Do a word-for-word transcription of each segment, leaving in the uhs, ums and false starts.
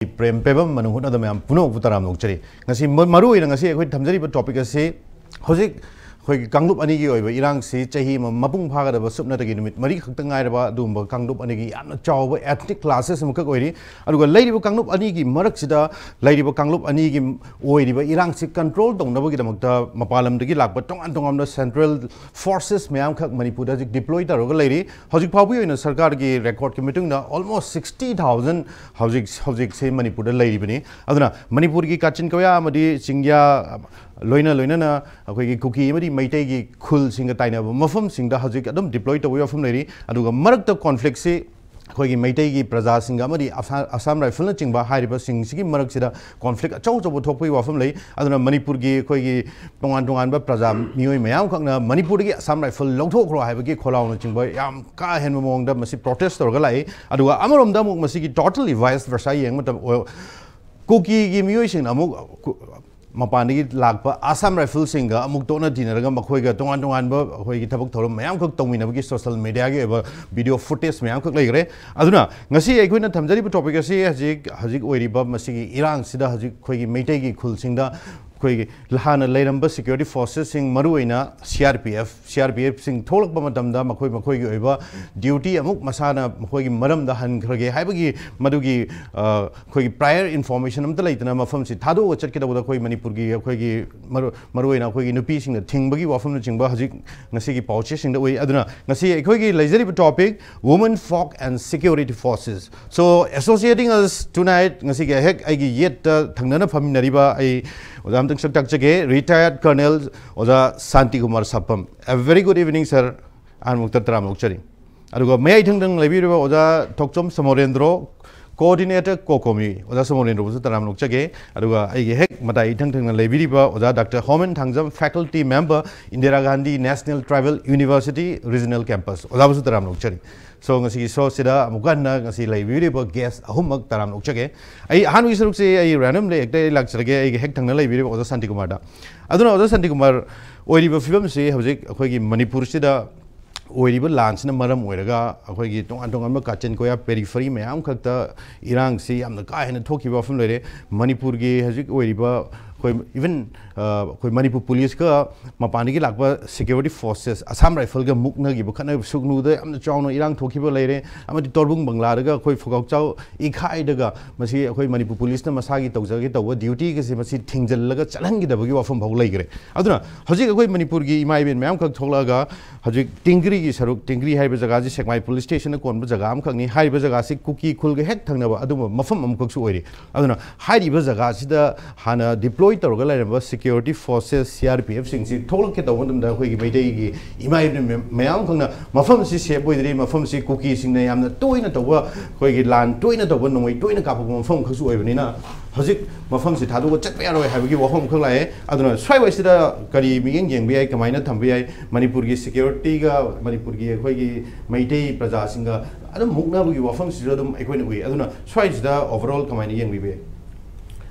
ꯄ꯭ꯔꯦꯝ ꯄꯦꯕꯝ ꯃꯅꯨꯡ ꯍꯨꯠꯅꯗ ꯃꯌꯥꯝ ꯄꯨꯝꯅꯃꯛꯄꯨ ꯇꯔꯥꯝꯅ ꯑꯣꯛꯆꯔꯤ꯫ ꯉꯁꯤ ꯃ-, ꯃꯔꯨ ꯑꯣꯏꯅ ꯉꯁꯤ ꯑꯩꯈꯣꯏ ꯊꯝꯖꯔꯤꯕ topic ꯑꯁꯤ ꯍꯧꯖꯤꯛ ꯑꯩꯈꯣꯏꯒꯤ ꯀꯥꯡꯂꯨꯞ ꯑꯅꯤꯒꯤ ꯑꯣꯏꯕ ꯏꯔꯥꯡꯁꯤ ꯆꯍꯤ ꯑꯃ ꯃꯄꯨꯡ ꯐꯥꯒꯗꯕ ꯁꯨꯞꯅꯇꯒꯤ ꯅꯨꯃꯤꯠ ꯃꯔꯤ ꯈꯛꯇ ꯉꯥꯏꯔꯕ ꯑꯗꯨꯒꯨꯝꯕ ꯀꯥꯡꯂꯨꯞ ꯑꯅꯤꯒꯤ ꯌꯥꯝꯅ ꯆꯥꯎꯕ ethnic clashes ꯑꯃꯈꯛ ꯑꯣꯏꯔꯤ꯫ ꯑꯗꯨꯒ ꯂꯩꯔꯤꯕ ꯀꯥꯡꯂꯨꯞ ꯑꯅꯤꯒꯤ ꯃꯔꯛꯁꯤꯗ ꯂꯩꯔꯤꯕ ꯀꯥꯡꯂꯨꯞ ꯑꯅꯤꯒꯤ ꯑꯣꯏꯔꯤꯕ ꯏꯔꯥꯡꯁꯤ control ꯇꯧꯅꯕꯒꯤꯗꯃꯛꯇ ꯃꯄꯥꯟ ꯂꯝꯗꯒꯤ ꯂꯥꯛꯄ ꯇꯣꯉꯥꯟ ꯇꯣꯉꯥꯟꯕ central forces ꯃꯌꯥꯝꯈꯛ ꯃꯅꯤꯄꯨꯔꯗ ꯍꯧꯖꯤꯛ deploy ꯇꯧꯔꯒ ꯂꯩꯔꯤ꯫ ꯍꯧꯖꯤꯛ ꯐꯥꯎꯕꯒꯤ ꯑꯣꯏꯅ ꯁꯔꯀꯥꯔꯒꯤ recordꯀꯤ ꯃꯇꯨꯡ ꯏꯟꯅ almost sixty thousand ꯍꯧꯖꯤꯛ, ꯍꯧꯖꯤꯛꯁꯦ ꯃꯅꯤꯄꯨꯔꯗ ꯂꯩꯔꯤꯕꯅꯤ꯫ ꯑꯗꯨꯅ ꯃꯅꯤꯄꯨꯔꯒꯤ ꯀꯥꯆꯤꯟ ꯀꯣꯌꯥ ꯑꯃꯗꯤ ꯆꯤꯡꯌꯥ, ꯂꯣꯏꯅ ꯂꯣꯏꯅꯅ ꯑꯩꯈꯣꯏꯒꯤ ꯀꯨꯀꯤ ꯑꯃꯗꯤ ꯃꯩꯇꯩꯒꯤ ꯈꯨꯜꯁꯤꯡꯒ ꯇꯥꯏꯅꯕ ꯃꯐꯝꯁꯤꯡꯗ ꯍꯧꯖꯤꯛ ꯑꯗꯨꯝ deploy ꯇꯧꯕꯒꯤ ꯋꯥꯐꯝ ꯂꯩꯔꯤ꯫ ꯑꯗꯨꯒ ꯃꯔꯛꯇ conflictꯁꯤ ꯑꯩꯈꯣꯏꯒꯤ ꯃꯩꯇꯩꯒꯤ ꯄ꯭ꯔꯖꯥꯁꯤꯡꯒ ꯑꯃꯗꯤ ꯑꯁꯥ-, Assam Riflesꯅꯆꯤꯡꯕ ꯍꯥꯏꯔꯤꯕꯁꯤꯡꯁꯤꯒꯤ ꯃꯔꯛꯁꯤꯗ conflict ꯑꯆꯧ ꯑꯆꯧꯕ ꯊꯣꯛꯄꯒꯤ ꯋꯥꯐꯝ ꯂꯩ꯫ ꯑꯗꯨꯅ ꯃꯅꯤꯄꯨꯔꯒꯤ ꯑꯩꯈꯣꯏꯒꯤ ꯇꯣꯉꯥꯟ ꯇꯣꯉꯥꯟꯕ ꯄ꯭ꯔꯖꯥ ꯃꯤꯑꯣꯏ ꯃꯌꯥꯝꯈꯛꯅ ꯃꯅꯤꯄꯨꯔꯗꯒꯤ Assam Rifle ꯂꯧꯊꯣꯛꯈ꯭ꯔꯣ ꯍꯥꯏꯕꯒꯤ ꯈꯣꯜꯂꯥꯎꯅꯆꯤꯡꯕ ꯌꯥꯝ ꯀꯥ ꯍꯦꯟꯕ ꯃꯑꯣꯡꯗ ꯃꯁꯤ protest ꯇꯧꯔꯒ ꯂꯥꯛꯏ꯫ ꯑꯗꯨꯒ ꯑꯃꯔꯣꯝꯗ ꯑꯃꯨꯛ ꯃꯁꯤꯒꯤ totally vice versa ꯌꯦꯡꯕ ꯃꯇꯝ ꯑꯣꯏ-, ꯀꯨꯀꯤꯒꯤ ꯃꯤꯑꯣꯏꯁꯤꯡꯅ ꯑꯃꯨꯛ ꯀꯨ-, ꯃꯄꯥꯟꯗꯒꯤ ꯂꯥꯛꯄ Assam Riflesꯁꯤꯡꯒ ꯑꯃꯨꯛ ꯇꯣꯠꯅ ꯇꯤꯟꯅꯔꯒ ꯃꯈꯣꯏꯒ ꯇꯣꯉꯥꯟ ꯇꯣꯉꯥꯟꯕ ꯑꯩꯈꯣꯏꯒꯤ ꯊꯕꯛ ꯊꯧꯔꯝ ꯃꯌꯥꯝꯈꯛ ꯇꯧꯃꯤꯟꯅꯕꯒꯤ social mediaꯒꯤ ꯑꯣꯏꯕ video footage ꯃꯌꯥꯝꯈꯛ ꯂꯩꯈ꯭ꯔꯦ꯫ ꯑꯗꯨꯅ ꯉꯁꯤ ꯑꯩꯈꯣꯏꯅ ꯊꯝꯖꯔꯤꯕ topic ꯑꯁꯤ ꯍꯧꯖꯤꯛ, ꯍꯧꯖꯤꯛ ꯑꯣꯏꯔꯤꯕ ꯃꯁꯤꯒꯤ ꯏꯔꯥꯡꯁꯤꯗ ꯍꯧꯖꯤꯛ ꯑꯩꯈꯣꯏꯒꯤ ꯃꯩꯇꯩꯒꯤ ꯈꯨꯜꯁꯤꯡꯗ ꯑꯩꯈꯣꯏꯒꯤ ꯍꯥꯟꯅ ꯂꯩꯔꯝꯕ security forcesꯁꯤꯡ, ꯃꯔꯨꯑꯣꯏꯅ C R P F, C R P Fꯁꯤꯡ ꯊꯣꯛꯂꯛꯄ ꯃꯇꯝꯗ ꯃꯈꯣꯏ ꯃꯈꯣꯏꯒꯤ ꯑꯣꯏꯕ duty ꯑꯃꯨꯛ ꯃꯁꯥꯅ ꯃꯈꯣꯏꯒꯤ ꯃꯔꯝꯗ ꯍꯟꯈ꯭ꯔꯒꯦ ꯍꯥꯏꯕꯒꯤ ꯃꯗꯨꯒꯤ, ꯑ, ꯑꯩꯈꯣꯏꯒꯤ prior information ꯑꯝꯇ ꯂꯩꯇꯅ ꯃꯐꯝꯁꯤ ꯊꯥꯗꯣꯛꯑꯒ ꯆꯠꯀꯗꯧꯕꯗ ꯑꯩꯈꯣꯏ ꯃꯅꯤꯄꯨꯔꯒꯤ ꯑꯩꯈꯣꯏꯒꯤ ꯃꯔꯨ-, ꯃꯔꯨꯑꯣꯏꯅ ꯑꯩꯈꯣꯏꯒꯤ ꯅꯨꯄꯤꯁꯤꯡꯅ ꯊꯤꯡꯕꯒꯤ ꯋꯥꯐꯝꯅꯆꯤꯡꯕ ꯍꯧꯖꯤꯛ ꯉꯁꯤꯒꯤ ꯄꯥꯎꯆꯦꯁꯤꯡꯗ ꯎꯏ꯫ ꯑꯗꯨꯅ ꯉꯁꯤ ꯑꯩꯈꯣꯏꯒꯤ ꯂꯩꯖꯔꯤꯕ topic, Women, Folk and Security Forces꯫ So, associating us tonight, ꯉꯁꯤꯒꯤ ꯍꯦꯛ ꯑꯩꯒꯤ ꯌꯦꯠꯇ ꯊꯪꯅꯅ ꯐꯝꯃꯤꯟꯅꯔꯤꯕ ꯑꯩ ꯑꯣꯖꯥ ꯑꯝꯇꯪ ꯁꯛ ꯇꯥꯛꯆꯒꯦ, retired Colonel ꯑꯣꯖꯥ Shantikumar ꯁꯥꯄꯝ꯫ A very good evening, sir꯫ ꯑꯍꯥꯟꯕꯃꯛꯇ ꯇꯔꯥꯝꯅ ꯑꯣꯛꯆꯔꯤ꯫ ꯑꯗꯨꯒ ꯃꯌꯥꯏ ꯊꯪꯗ ꯂꯩꯕꯤꯔꯤꯕ ꯑꯣꯖꯥ ꯊꯣꯛꯆꯣꯝ ꯁꯃꯣꯔꯦꯟꯗ꯭ꯔꯣ, coordinator COCOMI, ꯑꯣꯖꯥ ꯁꯃꯣꯔꯦꯟꯗ꯭ꯔꯣꯕꯨꯁꯨ ꯇꯔꯥꯝꯅ ꯑꯣꯛꯆꯒꯦ꯫ ꯑꯗꯨꯒ ꯑꯩꯒꯤ ꯍꯦꯛ ꯃꯇꯥꯏ ꯏꯊꯪ ꯊꯪꯅ ꯂꯩꯕꯤꯔꯤꯕ ꯑꯣꯖꯥ Doctor ꯍꯣꯃꯟ Thangjam, faculty member, Indira Gandhi National Tribal University Regional Campus, ꯑꯣꯖꯥꯕꯨꯁꯨ ꯇꯔꯥꯝꯅ ꯑꯣꯛꯆꯔꯤ꯫ So, ꯉꯁꯤꯒꯤ showꯁꯤꯗ ꯑꯃꯨꯛꯀ ꯍꯟꯅ ꯉꯁꯤ ꯂꯩꯕꯤꯔꯤꯕ guest ꯑꯍꯨꯝꯃꯛ ꯇꯔꯥꯝꯅ ꯑꯣꯛꯆꯒꯦ꯫ ꯑꯩ ꯑꯍꯥꯟꯕꯒꯤ ꯁꯔꯨꯛꯁꯤ ꯑꯩ randomly ꯍꯦꯛꯇ ꯑꯩ ꯂꯥꯛꯆꯔꯒꯦ ꯑꯩꯒꯤ ꯍꯦꯛ ꯊꯪꯅ ꯂꯩꯕꯤꯔꯤꯕ ꯑꯣꯖꯥ ꯁꯥꯟꯇꯤꯀꯨꯃꯥꯔꯗ꯫ ꯑꯗꯨꯅ ꯑꯣꯖꯥ ꯁꯥꯟꯇꯤꯀꯨꯃꯥꯔ, ꯑꯣꯏꯔꯤꯕ ꯐꯤꯕꯝꯁꯤ ꯍꯧꯖꯤꯛ ꯑꯩꯈꯣꯏꯒꯤ ꯃꯅꯤꯄꯨꯔꯁꯤꯗ ꯑꯣꯏꯔꯤꯕ ꯂꯥꯟꯁꯤꯅ ꯃꯔꯝ ꯑꯣꯏꯔꯒ ꯑꯩꯈꯣꯏꯒꯤ ꯇꯣꯉꯥꯟ ꯇꯣꯉꯥꯟꯕ ꯀꯥꯆꯤꯟ ꯀꯣꯌꯥ, ꯄꯦꯔꯤꯐꯔꯤ ꯃꯌꯥꯝ ꯈꯛꯇ ꯏꯔꯥꯡꯁꯤ ꯌꯥꯝꯅ ꯀꯥ ꯍꯦꯟꯅ ꯊꯣꯛꯈꯤꯕ ꯋꯥꯐꯝ ꯂꯩꯔꯦ꯫ ꯃꯅꯤꯄꯨꯔꯒꯤ ꯍꯧꯖꯤꯛ ꯑꯣꯏꯔꯤꯕ ꯑꯩꯈꯣꯏ, ꯏꯚꯟ ꯑꯩꯈꯣꯏ ꯃꯅꯤꯄꯨꯔ ꯄꯨꯂꯤꯁꯀ ꯃꯄꯥꯟꯗꯒꯤ ꯂꯥꯛꯄ ꯁꯦꯀ꯭ꯌꯨꯔꯤꯇꯤ ꯐꯣꯔꯁꯦꯁ, ꯑꯁꯥꯝ ꯔꯥꯏꯐꯜꯒ ꯃꯨꯛꯅꯈꯤꯕ, ꯈꯠꯅꯕ ꯁꯨꯛꯅꯨꯗ ꯌꯥꯝꯅ ꯆꯥꯎꯅ ꯏꯔꯥꯡ ꯊꯣꯛꯈꯤꯕ ꯂꯩꯔꯦ꯫ ꯑꯃꯗꯤ ꯇꯣꯔꯕꯨꯡ ꯕꯪꯂꯥꯗꯒ ꯑꯩꯈꯣꯏ ꯐꯨꯒꯥꯎꯆꯥꯎ ꯏꯈꯥꯏꯗꯒ ꯃꯁꯤ ꯑꯩꯈꯣꯏ ꯃꯅꯤꯄꯨꯔ ꯄꯨꯂꯤꯁꯅ ꯃꯁꯥꯒꯤ ꯇꯧꯖꯒꯦ ꯇꯧꯕ ꯗ꯭ꯌꯨꯇꯤꯒꯁꯦ ꯃꯁꯤ ꯊꯤꯡꯖꯤꯜꯂꯒ ꯆꯠꯍꯟꯈꯤꯗꯕꯒꯤ ꯋꯥꯐꯝ ꯐꯥꯎ ꯂꯩꯈ꯭ꯔꯦ꯫ ꯑꯗꯨꯅ ꯍꯧꯖꯤꯛ ꯑꯩꯈꯣꯏ ꯃꯅꯤꯄꯨꯔꯒꯤ ꯏꯃꯥ ꯏꯕꯦꯟ ꯃꯌꯥꯝꯈꯛ ꯊꯣꯛꯂꯛꯑꯒ ꯍꯧꯖꯤꯛ ꯇꯤꯡꯒ꯭ꯔꯤꯒꯤ ꯁꯔꯨꯛ, ꯇꯤꯡꯒ꯭ꯔꯤ ꯍꯥꯏꯔꯤꯕ ꯖꯒꯥꯁꯤ ꯁꯦꯛꯃꯥꯏ ꯄꯨꯂꯤꯁ ꯁ꯭ꯇꯦꯁꯟꯅ ꯀꯣꯟꯕ ꯖꯒꯥ ꯑꯃꯈꯛꯅꯤ꯫ ꯍꯥꯏꯔꯤꯕ ꯖꯒꯥꯁꯤ ꯀꯨꯀꯤ ꯈꯨꯜꯒ ꯍꯦꯛ ꯊꯪꯅꯕ ꯑꯗꯨꯒꯨꯝꯕ ꯃꯐꯝ ꯑꯃꯈꯛꯁꯨ ꯑꯣꯏꯔꯤ꯫ ꯑꯗꯨꯅ ꯍꯥꯏꯔꯤꯕ ꯖꯒꯥꯁꯤꯗ ꯍꯥꯟꯅ ꯗꯤꯄ꯭ꯂꯣꯏ ꯇꯧꯔꯒ ꯂꯩꯔꯝꯕ ꯁꯦꯀ꯭ꯌꯨꯔꯤꯇꯤ ꯐꯣꯔꯁꯦꯁ, ꯁꯤ ꯑꯥꯔ ꯄꯤ ꯑꯦꯐꯁꯤꯡꯁꯤ ꯊꯣꯛꯂꯛꯀꯦ ꯇꯧꯕ ꯃꯇꯝꯗ ꯑꯩꯈꯣꯏꯒꯤ ꯃꯩꯇꯩꯒꯤ ꯏꯃꯥ ꯏꯕꯦꯟ ꯃꯌꯥꯝ ꯈꯛꯅ ꯃꯐꯝꯁꯤ ꯁꯦꯐ ꯑꯣꯏꯗ꯭ꯔꯤ, ꯃꯐꯝꯁꯤ ꯀꯨꯀꯤꯁꯤꯡꯅ ꯌꯥꯝꯅ ꯇꯣꯏꯅ ꯇꯧꯕ, ꯑꯩꯈꯣꯏꯒꯤ ꯂꯥꯟ ꯇꯣꯏꯅ ꯇꯧꯕ, ꯅꯣꯡꯃꯩ ꯇꯣꯏꯅ ꯀꯥꯞꯄꯛꯄ ꯃꯐꯝ ꯈꯛꯁꯨ ꯑꯣꯏꯕꯅꯤꯅ ꯍꯧꯖꯤꯛ ꯃꯐꯝꯁꯤ ꯊꯥꯗꯣꯛꯑ ꯆꯠꯄ ꯌꯥꯔꯣꯏ ꯍꯥꯏꯕꯒꯤ ꯋꯥꯐꯝ ꯑꯃꯈꯛ ꯂꯥꯛꯑꯦ꯫ ꯑꯗꯨꯅ ꯁ꯭ꯋꯥꯏꯋꯥꯏꯁꯤꯗ ꯀꯔꯤ ꯃꯤꯠꯌꯦꯡ ꯌꯦꯡꯕ ꯌꯥꯏ, ꯀꯃꯥꯏꯅ ꯊꯝꯕ ꯌꯥꯏ, ꯃꯅꯤꯄꯨꯔꯒꯤ ꯁꯦꯀ꯭ꯌꯨꯔꯤꯇꯤꯒ ꯃꯅꯤꯄꯨꯔꯒꯤ ꯑꯩꯈꯣꯏꯒꯤ ꯃꯩꯇꯩ ꯄ꯭ꯔꯖꯥꯁꯤꯡꯒ ꯑꯗꯨꯝ ꯃꯨꯛꯅꯕꯒꯤ ꯋꯥꯐꯝꯁꯤꯁꯨ ꯑꯗꯨꯝ ꯑꯩꯈꯣꯏꯅ ꯎꯏ꯫ ꯑꯗꯨꯅ ꯁ꯭ꯋꯥꯏꯁꯤꯗ ꯑꯣꯚꯔꯑꯣꯜ ꯀꯃꯥꯏꯅ ꯌꯦꯡꯕꯤꯕ ꯌꯥꯏ?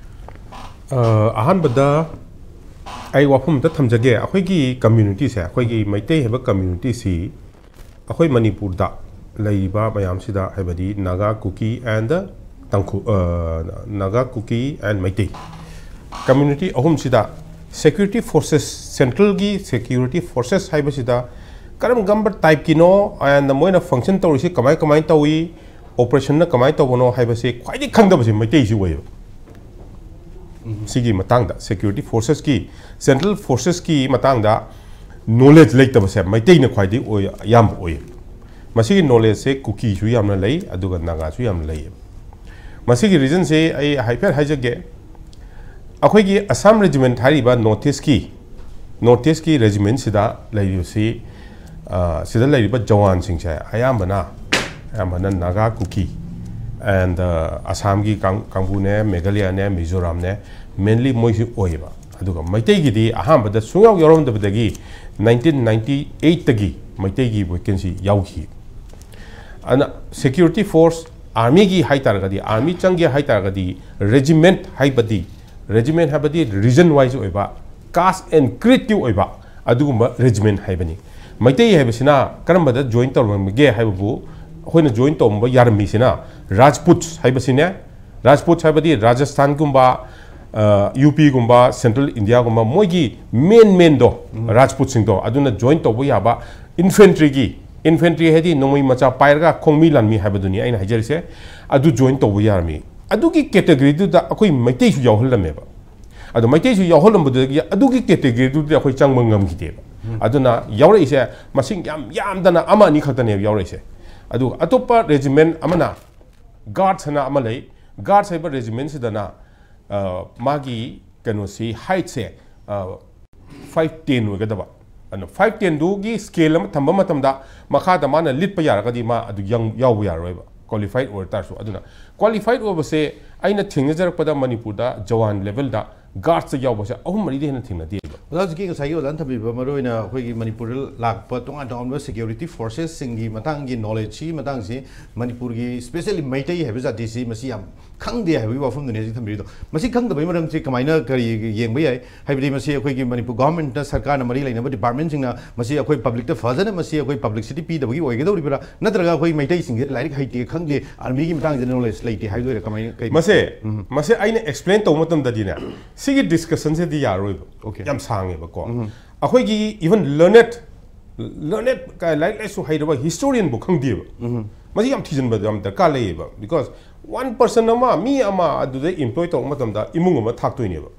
ꯑ, ꯑꯍꯥꯟꯕꯗ ꯑꯩ ꯋꯥꯐꯝ ꯑꯝꯇ ꯊꯝꯖꯒꯦ꯫ ꯑꯩꯈꯣꯏꯒꯤ ꯀꯝꯃ꯭ꯌꯨꯅꯤꯇꯤꯁꯦ, ꯑꯩꯈꯣꯏꯒꯤ ꯃꯩꯇꯩ ꯍꯥꯏꯕ ꯀꯝꯃ꯭ꯌꯨꯅꯤꯇꯤꯁꯤ ꯑꯩꯈꯣꯏ ꯃꯅꯤꯄꯨꯔꯗ ꯂꯩꯔꯤꯕ ꯃꯌꯥꯝꯁꯤꯗ, ꯍꯥꯏꯕꯗꯤ ꯅꯥꯒꯥ, ꯀꯨꯀꯤ and ꯇꯥꯡꯈꯨ-, ꯑ, ꯅꯥꯒꯥ, ꯀꯨꯀꯤ and ꯃꯩꯇꯩ ꯀꯝꯃ꯭ꯌꯨꯅꯤꯇꯤ ꯑꯍꯨꯝꯁꯤꯗ ꯁꯦꯀ꯭ꯌꯨꯔꯤꯇꯤ ꯐꯣꯔꯁꯦꯁ, ꯁꯦꯟꯇ꯭ꯔꯦꯜꯒꯤ ꯁꯦꯀ꯭ꯌꯨꯔꯤꯇꯤ ꯐꯣꯔꯁꯦꯁ ꯍꯥꯏꯕꯁꯤꯗ ꯀꯔꯝ ꯀꯔꯝꯕ ꯇꯥꯏꯞꯀꯤꯅꯣ and ꯃꯣꯏꯅ ꯐꯪꯁꯟ ꯇꯧꯔꯤꯁꯤ ꯀꯃꯥꯏ ꯀꯃꯥꯏꯅ ꯇꯧꯏ, ꯑꯣꯄꯔꯦꯁꯟꯅ ꯀꯃꯥꯏꯅ ꯇꯧꯕꯅꯣ ꯍꯥꯏꯕꯁꯦ ꯈ꯭ꯋꯥꯏꯗꯒꯤ ꯈꯪꯗꯕꯁꯦ ꯃꯩꯇꯩꯁꯤ ꯑꯣꯏꯌꯦꯕ꯫ ꯁꯤꯒꯤ ꯃꯇꯥꯡꯗ, ꯁꯦꯀ꯭ꯌꯨꯔꯤꯇꯤ ꯐꯣꯔꯁꯦꯁꯀꯤ, ꯁꯦꯟꯇ꯭ꯔꯦꯜ ꯐꯣꯔꯁꯦꯁꯀꯤ ꯃꯇꯥꯡꯗ ꯅꯣꯂꯦꯖ ꯂꯩꯇꯕꯁꯦ ꯃꯩꯇꯩꯅ ꯈ꯭ꯋꯥꯏꯗꯒꯤ ꯑꯣꯏ-, ꯑꯌꯥꯝꯕ ꯑꯣꯏꯌꯦ꯫ ꯃꯁꯤꯒꯤ ꯅꯣꯂꯦꯖꯁꯦ ꯀꯨꯀꯤꯁꯨ ꯌꯥꯝꯅ ꯂꯩ, ꯑꯗꯨꯒ ꯅꯥꯒꯥꯁꯨ ꯌꯥꯝꯅ ꯂꯩꯌꯦꯕ꯫ ꯃꯁꯤꯒꯤ ꯔꯤꯖꯟꯁꯦ ꯑꯩ ꯍꯥꯏꯐꯦꯠ ꯍꯥꯏꯖꯒꯦ꯫ ꯑꯩꯈꯣꯏꯒꯤ ꯑꯁꯥꯝ ꯔꯦꯖꯤꯃꯦꯟꯠ ꯍꯥꯏꯔꯤꯕ ꯅꯣꯔꯠ ꯏꯁ꯭ꯠꯀꯤ, ꯅꯣꯔꯠ ꯏꯁ꯭ꯠꯀꯤ ꯔꯦꯖꯤꯃꯦꯟꯠꯁꯤꯗ ꯂꯩꯔꯤꯕꯁꯤ, ꯑ, ꯁꯤꯗ ꯂꯩꯔꯤꯕ ꯖꯋꯥꯟꯁꯤꯡꯁꯦ ꯑꯌꯥꯝꯕꯅ, ꯑꯌꯥꯝꯕꯅ ꯅꯥꯒꯥ, ꯀꯨꯀꯤ and, ꯑ, ꯑꯁꯥꯝꯒꯤ ꯀꯥꯡ-, ꯀꯥꯡꯕꯨꯅꯦ, ꯃꯦꯘꯥꯂꯌꯥꯅꯦ, ꯃꯤꯖꯣꯔꯥꯝꯅꯦ, mainly ꯃꯣꯏꯁꯤ ꯑꯣꯏꯌꯦꯕ꯫ ꯑꯗꯨꯒ ꯃꯩꯇꯩꯒꯤꯗꯤ ꯑꯍꯥꯟꯕꯗ ꯁꯨꯡꯌꯥꯎ ꯌꯥꯎꯔꯝꯗꯕꯗꯒꯤ nineteen ninety eight ꯇꯒꯤ ꯃꯩꯇꯩꯒꯤ vacancy ꯌꯥꯎꯈꯤ꯫ ꯑꯗꯨꯅ ꯁꯦꯀ꯭ꯌꯨꯔꯤꯇꯤ ꯐꯣꯔꯁ, ꯑꯥꯔꯃꯤꯒꯤ ꯍꯥꯏꯇꯥꯔꯒꯗꯤ, ꯑꯥꯔꯃꯤ ꯆꯪꯒꯦ ꯍꯥꯏꯇꯥꯔꯒꯗꯤ ꯔꯦꯖꯤꯃꯦꯟꯠ ꯍꯥꯏꯕꯗꯤ, ꯔꯦꯖꯤꯃꯦꯟꯠ ꯍꯥꯏꯕꯗꯤ region wise ꯑꯣꯏꯕ, caste and creed ꯀꯤ ꯑꯣꯏꯕ ꯑꯗꯨꯒꯨꯝꯕ ꯔꯦꯖꯤꯃꯦꯟꯠ ꯍꯥꯏꯕꯅꯤ꯫ ꯃꯩꯇꯩ ꯍꯥꯏꯕꯁꯤꯅ ꯀꯔꯝꯕꯗ join ꯇꯧꯔꯝꯒꯦ ꯍꯥꯏꯕꯕꯨ, ꯑꯩꯈꯣꯏꯅ join ꯇꯧꯔꯝꯕ ꯌꯥꯔꯝꯃꯤꯁꯤꯅ Rajputs ꯍꯥꯏꯕꯁꯤꯅꯦ꯫ Rajputs ꯍꯥꯏꯕꯗꯤ ꯔꯥꯖꯁꯊꯥꯟꯒꯨꯝꯕ, ꯌꯨ ꯄꯤꯒꯨꯝꯕ, Central Indiaꯒꯨꯝꯕ, ꯃꯣꯏꯒꯤ main mainꯗꯣ, Rajputꯁꯤꯡꯗꯣ, ꯑꯗꯨꯅ join ꯇꯧꯕ ꯌꯥꯕ infantryꯒꯤ, infantry ꯍꯥꯏꯗꯤ ꯅꯣꯡꯃꯩ ꯃꯆꯥ ꯄꯥꯏꯔꯒ ꯈꯣꯡꯃꯤ ꯂꯥꯟꯃꯤ ꯍꯥꯏꯕꯗꯨꯅꯤ ꯑꯩꯅ ꯍꯥꯏꯖꯔꯤꯁꯦ꯫ ꯑꯗꯨ join ꯇꯧꯕ ꯌꯥꯔꯝꯃꯤ꯫ ꯑꯗꯨꯒꯤ categoryꯗꯨꯗ ꯑꯩꯈꯣꯏ ꯃꯩꯇꯩꯁꯨ ꯌꯥꯎꯍꯜꯂꯝꯃꯦꯕ꯫ ꯑꯗꯣ ꯃꯩꯇꯩꯁꯨ ꯌꯥꯎꯍꯜꯂꯝꯕꯗꯒꯤ ꯑꯗꯨꯒꯤ categoryꯗꯨꯗꯤ ꯑꯩꯈꯣꯏ ꯆꯪꯕ ꯉꯝꯈꯤꯗꯦꯕ꯫ ꯑꯗꯨꯅ ꯌꯥꯎꯔꯛꯏꯁꯦ ꯃꯁꯤꯡ ꯌꯥꯝ ꯌꯥꯝꯗꯅ ꯑꯃ ꯑꯅꯤ ꯈꯛꯇꯅꯦꯕ ꯌꯥꯎꯔꯛꯏꯁꯦ꯫ ꯑꯗꯨꯒ ꯑꯇꯣꯞꯄ regiment ꯑꯃꯅ, Guards ꯍꯥꯏꯅ ꯑꯃ ꯂꯩ꯫ Guards ꯍꯥꯏꯕ regimentꯁꯤꯗꯅ, ꯑ, ꯃꯥꯒꯤ ꯀꯩꯅꯣꯁꯤ, heightꯁꯦ, ꯑ, five ten ꯑꯣꯏꯒꯗꯕ꯫ ꯑꯗꯨꯅ five tenꯗꯨꯒꯤ scale ꯑꯃ ꯊꯝꯕ ꯃꯇꯝꯗ ꯃꯈꯥꯗ ꯃꯥꯅ ꯂꯤꯠꯄ ꯌꯥꯔꯒꯗꯤ ꯃꯥ ꯑꯗꯨ ꯌꯥꯎꯕ ꯌꯥꯔꯔꯣꯏꯕ, qualified ꯑꯣꯏ ꯇꯥꯔꯁꯨ꯫ ꯑꯗꯨꯅ qualified ꯑꯣꯏꯕꯁꯦ ꯑꯩꯅ ꯊꯦꯡꯅꯖꯔꯛꯄꯗ ꯃꯅꯤꯄꯨꯔꯗ ꯖꯋꯥꯟ levelꯗ Guardsꯇ ꯌꯥꯎꯕꯁꯦ ꯑꯍꯨꯝ ꯃꯔꯤꯗꯩ ꯍꯦꯟꯅ ꯊꯦꯡꯅꯗꯦꯕ꯫ ꯑꯣꯖꯥ, ꯍꯧꯖꯤꯛꯀꯤ ꯉꯁꯥꯏꯒꯤ ꯑꯣꯖꯥꯅ ꯊꯝꯕꯤꯕ, ꯃꯔꯨꯑꯣꯏꯅ ꯑꯩꯈꯣꯏꯒꯤ ꯃꯅꯤꯄꯨꯔꯗ ꯂꯥꯛꯄ ꯇꯣꯉꯥꯟ ꯇꯣꯉꯥꯟꯕ security forcesꯁꯤꯡꯒꯤ ꯃꯇꯥꯡꯒꯤ knowledgeꯁꯤꯒꯤ ꯃꯇꯥꯡꯁꯤ, ꯃꯅꯤꯄꯨꯔꯒꯤ especially ꯃꯩꯇꯩ ꯍꯥꯏꯕ ꯖꯥꯇꯤꯁꯤ ꯃꯁꯤ ꯌꯥꯝ ꯈꯪꯗꯦ ꯍꯥꯏꯕꯒꯤ ꯋꯥꯐꯝꯗꯨꯅꯤ ꯍꯧꯖꯤꯛ ꯊꯝꯕꯤꯔꯤꯗꯣ꯫ ꯃꯁꯤ ꯈꯪꯗꯕꯒꯤ ꯃꯔꯝꯁꯤ ꯀꯃꯥꯏꯅ, ꯀꯔꯤ ꯌꯦꯡꯕ ꯌꯥꯏ? ꯍꯥꯏꯕꯗꯤ ꯃꯁꯤ ꯑꯩꯈꯣꯏꯒꯤ ꯃꯅꯤꯄꯨꯔ governmentꯅ, ꯁꯔꯀꯥꯔꯅ ꯃꯔꯤ ꯂꯩꯅꯕ departmentꯁꯤꯡꯅ ꯃꯁꯤ ꯑꯩꯈꯣꯏ publicꯇ ꯐꯖꯅ ꯃꯁꯤ ꯑꯩꯈꯣꯏ publicity ꯄꯤꯗꯕꯒꯤ ꯑꯣꯏꯒꯗꯧꯔꯤꯕ꯭ꯔꯥ? ꯅꯠꯇ꯭ꯔꯒ ꯑꯩꯈꯣꯏ ꯃꯩꯇꯩꯁꯤꯡꯁꯦ ꯂꯥꯏꯔꯤꯛ ꯍꯩꯇꯦ, ꯈꯪꯗꯦ, armyꯒꯤ ꯃꯇꯥꯡꯁꯤꯗ knowledge ꯂꯩꯇꯦ ꯍꯥꯏꯗꯣꯏꯔꯥ? ꯀꯃꯥꯏꯅ, ꯀꯩ? ꯃꯁꯦ, ꯃꯁꯦ ꯑꯩꯅ explain ꯇꯧꯕ ꯃꯇꯝꯗꯗꯤꯅꯦ, ꯁꯤꯒꯤ discussionꯁꯤꯗꯤ ꯌꯥꯔꯣꯏꯕ꯫ Okay. ꯌꯥꯝ ꯁꯥꯡꯉꯦꯕꯀꯣ꯫ ꯑꯩꯈꯣꯏꯒꯤ even learned, learned ꯀ-, ꯂꯥꯏꯔꯤꯛ ꯂꯥꯏꯁꯨ ꯍꯩꯔꯕ historianꯕꯨ ꯈꯪꯗꯦꯕ꯫ ꯃꯁꯤ ꯌꯥꯝ ꯊꯤꯖꯤꯟꯕꯗ ꯌꯥꯝ ꯗꯔꯀꯥꯔ ꯂꯩꯌꯦꯕ, because one person ꯑꯃ, ꯃꯤ ꯑꯃ ꯑꯗꯨꯗ employ ꯇꯧꯕ ꯃꯇꯝꯗ ꯏꯃꯨꯡ ꯑꯃ ꯊꯥꯛꯇꯣꯏꯅꯦꯕ꯫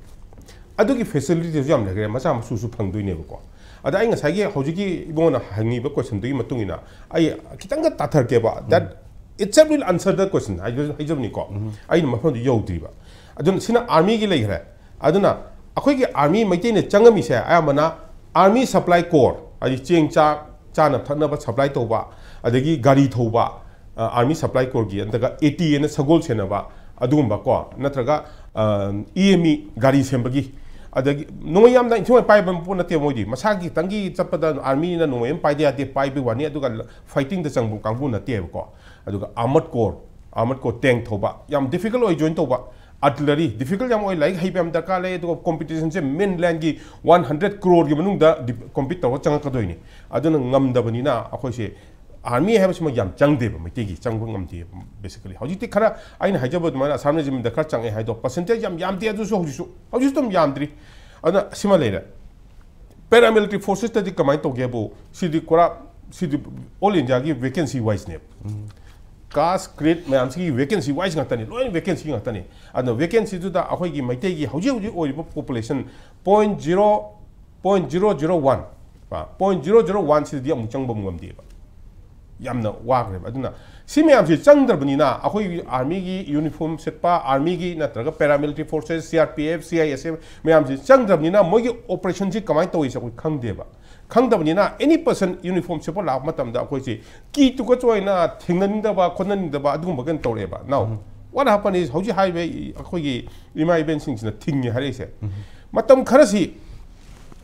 ꯑꯗꯨꯒꯤ facilityꯁꯨ ꯌꯥꯝ ꯂꯩꯈ꯭ꯔꯦ, ꯃꯆꯥ ꯃꯁꯨꯁꯨ ꯐꯪꯗꯣꯏꯅꯦꯕꯀꯣ꯫ ꯑꯗ ꯑꯩ ꯉꯁꯥꯏꯒꯤ ꯍꯧꯖꯤꯛꯀꯤ ꯏꯕꯨꯡꯉꯣꯅ ꯍꯪꯉꯤꯕ questionꯗꯨꯒꯤ ꯃꯇꯨꯡ ꯏꯟꯅ ꯑꯩ ꯈꯤꯇꯪꯒ ꯇꯥꯊꯔꯛꯀꯦꯕ, that itself will answer the question ꯍꯥꯏꯖꯕꯅꯤꯀꯣ꯫ ꯑꯩꯅ ꯃꯐꯝꯗꯨ ꯌꯧꯗ꯭ꯔꯤꯕ꯫ ꯑꯗꯨꯅ ꯁꯤꯅ armyꯒꯤ ꯂꯩꯈ꯭ꯔꯦ꯫ ꯑꯗꯨꯅ ꯑꯩꯈꯣꯏꯒꯤ army, ꯃꯩꯇꯩꯅ ꯆꯪꯉꯝꯃꯤꯁꯦ ꯑꯌꯥꯝꯕꯅ army supply corps, ꯍꯥꯏꯗꯤ ꯆꯦꯡ ꯆꯥꯛ, ꯆꯥꯅ ꯊꯛꯅꯕ supply ꯇꯧꯕ, ꯑꯗꯒꯤ ꯒꯥꯔꯤ ꯊꯧꯕ, ꯑ, army supply corpsꯀꯤ, ꯅꯠꯇ꯭ꯔꯒ AT ꯑꯅ ꯁꯒꯣꯜ ꯁꯦꯟꯅꯕ, ꯑꯗꯨꯒꯨꯝꯕ ꯀꯣ, ꯅꯠꯇ꯭ꯔꯒ, ꯑ, EME ꯒꯥꯔꯤ ꯁꯦꯝꯕꯒꯤ, ꯑꯗꯒꯤ ꯅꯣꯡꯃꯩ ꯌꯥꯝꯅ ꯏꯟꯊꯤ ꯅꯨꯡꯉꯥꯏ ꯄꯥꯏꯕ ꯄꯣꯠ ꯅꯠꯇꯦ ꯃꯣꯏꯗꯤ, ꯃꯁꯥꯒꯤ ꯈꯤꯇꯪꯒꯤ ꯆꯠꯄꯗ armyꯅ ꯅꯣꯡꯃꯩ ꯑꯃ ꯄꯥꯏꯗ ꯌꯥꯗꯦ, ꯄꯥꯏꯕꯒꯤ ꯋꯥꯅꯤ, ꯑꯗꯨꯒ fightingꯗ ꯆꯪꯕ ꯀꯥꯡꯕꯨ ꯅꯠꯇꯦꯕꯀꯣ꯫ ꯑꯗꯨꯒ armored corps, ꯑꯥꯔꯃꯔ ꯀꯣꯔ, ꯇꯦꯡ ꯊꯧꯕ, ꯌꯥꯝ ꯗꯤꯐꯤꯀꯜꯠ ꯑꯣꯏ ꯖꯣꯏꯟ ꯇꯧꯕ꯫ ꯑꯥꯔꯇꯤꯂꯔꯤ ꯗꯤꯐꯤꯀꯜꯠ ꯌꯥꯝ ꯑꯣꯏ, ꯂꯥꯏꯔꯤꯛ ꯍꯩꯕ ꯌꯥꯝ ꯗꯔꯀꯥꯔ ꯂꯩ꯫ ꯑꯗꯨꯒ ꯀꯣꯝꯄꯤꯇꯤꯁꯟꯁꯦ ꯃꯦꯟꯂꯦꯟꯒꯤ ꯋꯥꯟ ꯍꯟꯗ꯭ꯔꯦꯠ ꯀ꯭ꯔꯣꯔꯒꯤ ꯃꯅꯨꯡꯗ ꯀꯣꯝꯄꯤꯠ ꯇꯧꯔꯒ ꯆꯪꯉꯛꯀꯗꯣꯏꯅꯤ꯫ ꯑꯗꯨꯅ ꯉꯝꯗꯕꯅꯤꯅ ꯑꯩꯈꯣꯏꯁꯦ ꯑꯥꯔꯃꯤ ꯍꯥꯏꯕꯁꯤꯃ ꯌꯥꯝ ꯆꯪꯗꯦꯕ, ꯃꯩꯇꯩꯒꯤ ꯆꯪꯕ ꯉꯝꯗꯦꯕ꯫ ꯕꯦꯁꯤꯀꯦꯂꯤ ꯍꯧꯖꯤꯛꯇꯤ ꯈꯔ ꯑꯩꯅ ꯍꯥꯏꯖꯕ ꯑꯗꯨꯃꯥꯏꯅ ꯑꯁꯥꯝ ꯔꯦꯖꯤꯃꯦꯟꯗ ꯈꯔ ꯆꯪꯉꯛꯑꯦ ꯍꯥꯏꯗꯣ, ꯄꯥꯔꯁꯦꯟꯇꯦꯖ ꯌꯥꯝ ꯌꯥꯝꯗꯦ꯫ ꯑꯗꯨꯁꯨ ꯍꯧꯖꯤꯛꯁꯨ ꯍꯧꯖꯤꯛꯁꯨ ꯑꯗꯨꯝ ꯌꯥꯝꯗ꯭ꯔꯤ꯫ ꯑꯗꯨꯅ ꯁꯤꯃ ꯂꯩꯔꯦ꯫ ꯄꯦꯔꯥꯃꯤꯂꯤꯇꯔꯤ ꯐꯣꯔꯁꯦꯁꯇꯗꯤ ꯀꯃꯥꯏꯅ ꯇꯧꯒꯦꯕꯨ, ꯁꯤꯗꯤ ꯄꯨꯔꯥ, ꯁꯤꯗꯤ ꯑꯣꯜ ꯏꯟꯗꯤꯌꯥꯒꯤ ꯚꯦꯀꯦꯟꯁꯤ ꯋꯥꯏꯁꯅꯦꯕ꯫ ꯀꯥꯁ ꯀ꯭ꯔꯦꯠ ꯃꯌꯥꯝꯁꯤꯒꯤ ꯚꯦꯀꯦꯟꯁꯤ ꯋꯥꯏꯁ ꯉꯥꯛꯇꯅꯤ, ꯂꯣꯏꯅ ꯚꯦꯀꯦꯟꯁꯤ ꯉꯥꯛꯇꯅꯤ꯫ ꯑꯗꯣ ꯚꯦꯀꯦꯟꯁꯤꯗꯨꯗ ꯑꯩꯈꯣꯏꯒꯤ ꯃꯩꯇꯩꯒꯤ ꯍꯧꯖꯤꯛ ꯍꯧꯖꯤꯛ ꯑꯣꯏꯔꯤꯕ population point zero point zero zero one, point zero zero ꯋꯥꯟꯁꯤꯗꯗꯤ ꯑꯃꯨꯛ ꯆꯪꯕ ꯉꯝꯗꯦꯕ꯫ ꯌꯥꯝꯅ ꯋꯥꯈ꯭ꯔꯦꯕ꯫ ꯑꯗꯨꯅ ꯁꯤ ꯃꯌꯥꯝꯁꯤ ꯆꯪꯗ꯭ꯔꯕꯅꯤꯅ, ꯑꯩꯈꯣꯏꯒꯤ ꯑꯥꯔꯃꯤꯒꯤ ꯌꯨꯅꯤꯐꯣꯔꯝ ꯁꯦꯠꯄ, ꯑꯥꯔꯃꯤꯒꯤ ꯅꯠꯇ꯭ꯔꯒ ꯄꯦꯔꯥꯃꯤꯂꯤꯇꯔꯤ ꯐꯣꯔꯁꯦꯁ, ꯁꯤ R P F, C I S F ꯃꯌꯥꯝꯁꯤ ꯆꯪꯗ꯭ꯔꯕꯅꯤꯅ, ꯃꯣꯏꯒꯤ ꯑꯣꯄꯔꯦꯁꯟꯁꯤ ꯀꯃꯥꯏꯅ ꯇꯧꯏꯁꯦ ꯑꯩꯈꯣꯏ ꯈꯪꯗꯦꯕ꯫ ꯈꯪꯗꯕꯅꯤꯅ, ꯑꯦꯅꯤ ꯄꯔꯁꯟ ꯌꯨꯅꯤꯐꯣꯔꯝ ꯁꯦꯠꯄ ꯂꯥꯛꯄ ꯃꯇꯝꯗ ꯑꯩꯈꯣꯏꯁꯤ ꯀꯤ ꯇꯨꯀꯠꯆ ꯑꯣꯏꯅ ꯊꯦꯡꯅꯅꯤꯡꯗꯕ ꯈꯣꯠꯅꯅꯤꯡꯗꯕ ꯑꯗꯨꯒꯨꯝꯕ ꯀꯩꯅꯣ ꯇꯧꯔꯛꯑꯦꯕ꯫ Now, what happened is, ꯍꯧꯖꯤꯛ ꯍꯥꯏꯔꯤꯕ ꯑꯩꯈꯣꯏꯒꯤ ꯏꯃꯥ ꯏꯕꯦꯟꯁꯤꯡꯁꯤꯅ ꯊꯤꯡꯉꯦ ꯍꯥꯏꯔꯛꯏꯁꯦ꯫ ꯃꯇꯝ ꯈꯔꯁꯤ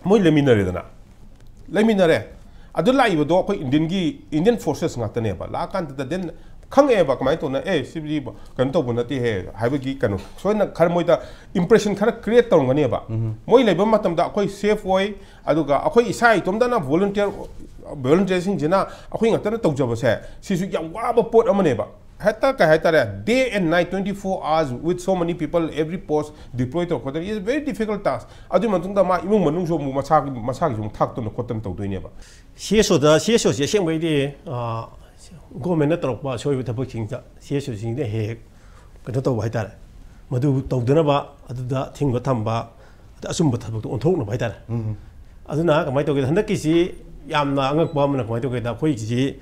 ꯃꯣꯏ ꯂꯩꯃꯤꯟꯅꯔꯦꯗꯅ, ꯂꯩꯃꯤꯟꯅꯔꯦ꯫ ꯑꯗꯨ ꯂꯥꯛꯏꯕꯗꯣ ꯑꯩꯈꯣꯏ ꯏꯟꯗꯤꯌꯟꯒꯤ, ꯏꯟꯗꯤꯌꯟ ꯐꯣꯔꯁꯦꯁ ꯉꯥꯛꯇꯅꯦꯕ꯫ ꯂꯥꯛꯑꯀꯥꯟꯗꯗ then ꯈꯪꯉꯛꯑꯦꯕ ꯀꯃꯥꯏꯅ ꯇꯧꯅ, "ꯑꯦ, ꯁꯤꯗꯤ ꯀꯩꯅꯣ ꯇꯧꯕ ꯅꯠꯇꯦꯍꯦ" ꯍꯥꯏꯕꯒꯤ ꯀꯩꯅꯣ, ꯁꯣꯏꯅ ꯈꯔ ꯃꯣꯏꯗ ꯏꯝꯄ꯭ꯔꯦꯁꯟ ꯈꯔ ꯀ꯭ꯔꯤꯌꯦꯠ ꯇꯧꯔꯝꯒꯅꯦꯕ꯫ ꯃꯣꯏ ꯂꯩꯕ ꯃꯇꯝꯗ ꯑꯩꯈꯣꯏ ꯁꯦꯐ ꯑꯣꯏ, ꯑꯗꯨꯒ ꯑꯩꯈꯣꯏ ꯏꯁꯥ ꯏꯇꯣꯝꯇꯅ ꯚꯣꯂꯨꯟꯇꯤꯌꯔ, ꯚꯣꯂꯨꯟꯇꯤꯌꯔꯁꯤꯡꯁꯤꯅ ꯑꯩꯈꯣꯏ ꯉꯥꯛꯇꯅ ꯇꯧꯖꯕꯁꯦ, ꯁꯤꯁꯨ ꯌꯥꯝ ꯋꯥꯕ ꯄꯣꯠ ꯑꯃꯅꯦꯕ꯫ ꯍꯦꯛꯇ ꯀꯩ ꯍꯥꯏꯇꯥꯔꯦ, day and night, twenty four hours with so many people, every post deploy ꯇꯧꯔꯛꯄꯗ, it's very difficult task꯫ ꯑꯗꯨꯒꯤ ꯃꯇꯨꯡꯗ ꯃꯥ ꯏꯃꯨꯡ ꯃꯅꯨꯡꯁꯨ ꯑꯃꯨꯛ ꯃꯁꯥꯒꯤ, ꯃꯁꯥꯒꯤꯁꯨ ꯑꯃꯨꯛ ꯊꯥꯛꯇꯅ ꯈꯣꯠꯇꯅ ꯇꯧꯗꯣꯏꯅꯦꯕ꯫ ꯁꯤ ꯑꯦꯁ ꯑꯣꯗ, ꯁꯤ ꯑꯦꯁ ꯑꯣꯁꯤ ꯑꯁꯦꯡꯕꯩꯗꯤ, ꯑ, ꯒꯣꯔꯃꯦꯟꯅ ꯇꯧꯔꯛꯄ ꯑꯁꯣꯏꯕ ꯊꯕꯛꯁꯤꯡꯗ ꯁꯤ ꯑꯦꯁ ꯑꯣꯁꯤꯡꯗ ꯍꯦꯛ ꯍꯦꯛ ꯀꯩꯅꯣ ꯇꯧꯕ ꯍꯥꯏꯇꯥꯔꯦ, ꯃꯗꯨ ꯇꯧꯗꯅꯕ ꯑꯗꯨꯗ ꯑꯊꯤꯡꯕ ꯊꯝꯕ, ꯑꯗ ꯑꯆꯨꯝꯕ ꯊꯕꯛꯇ ꯑꯣꯟꯊꯣꯛꯅꯕ ꯍꯥꯏꯇꯥꯔꯦ꯫ ꯑꯗꯨꯅ ꯀꯃꯥꯏꯅ ꯇꯧꯒꯦꯗ, ꯍꯟꯗꯛꯀꯤꯁꯤ ꯌꯥꯝꯅ ꯑꯉꯛꯄ ꯑꯃꯅ ꯀꯃꯥꯏꯅ ꯇꯧꯒꯦꯗ, ꯑꯩꯈꯣꯏꯒꯤꯁꯤ,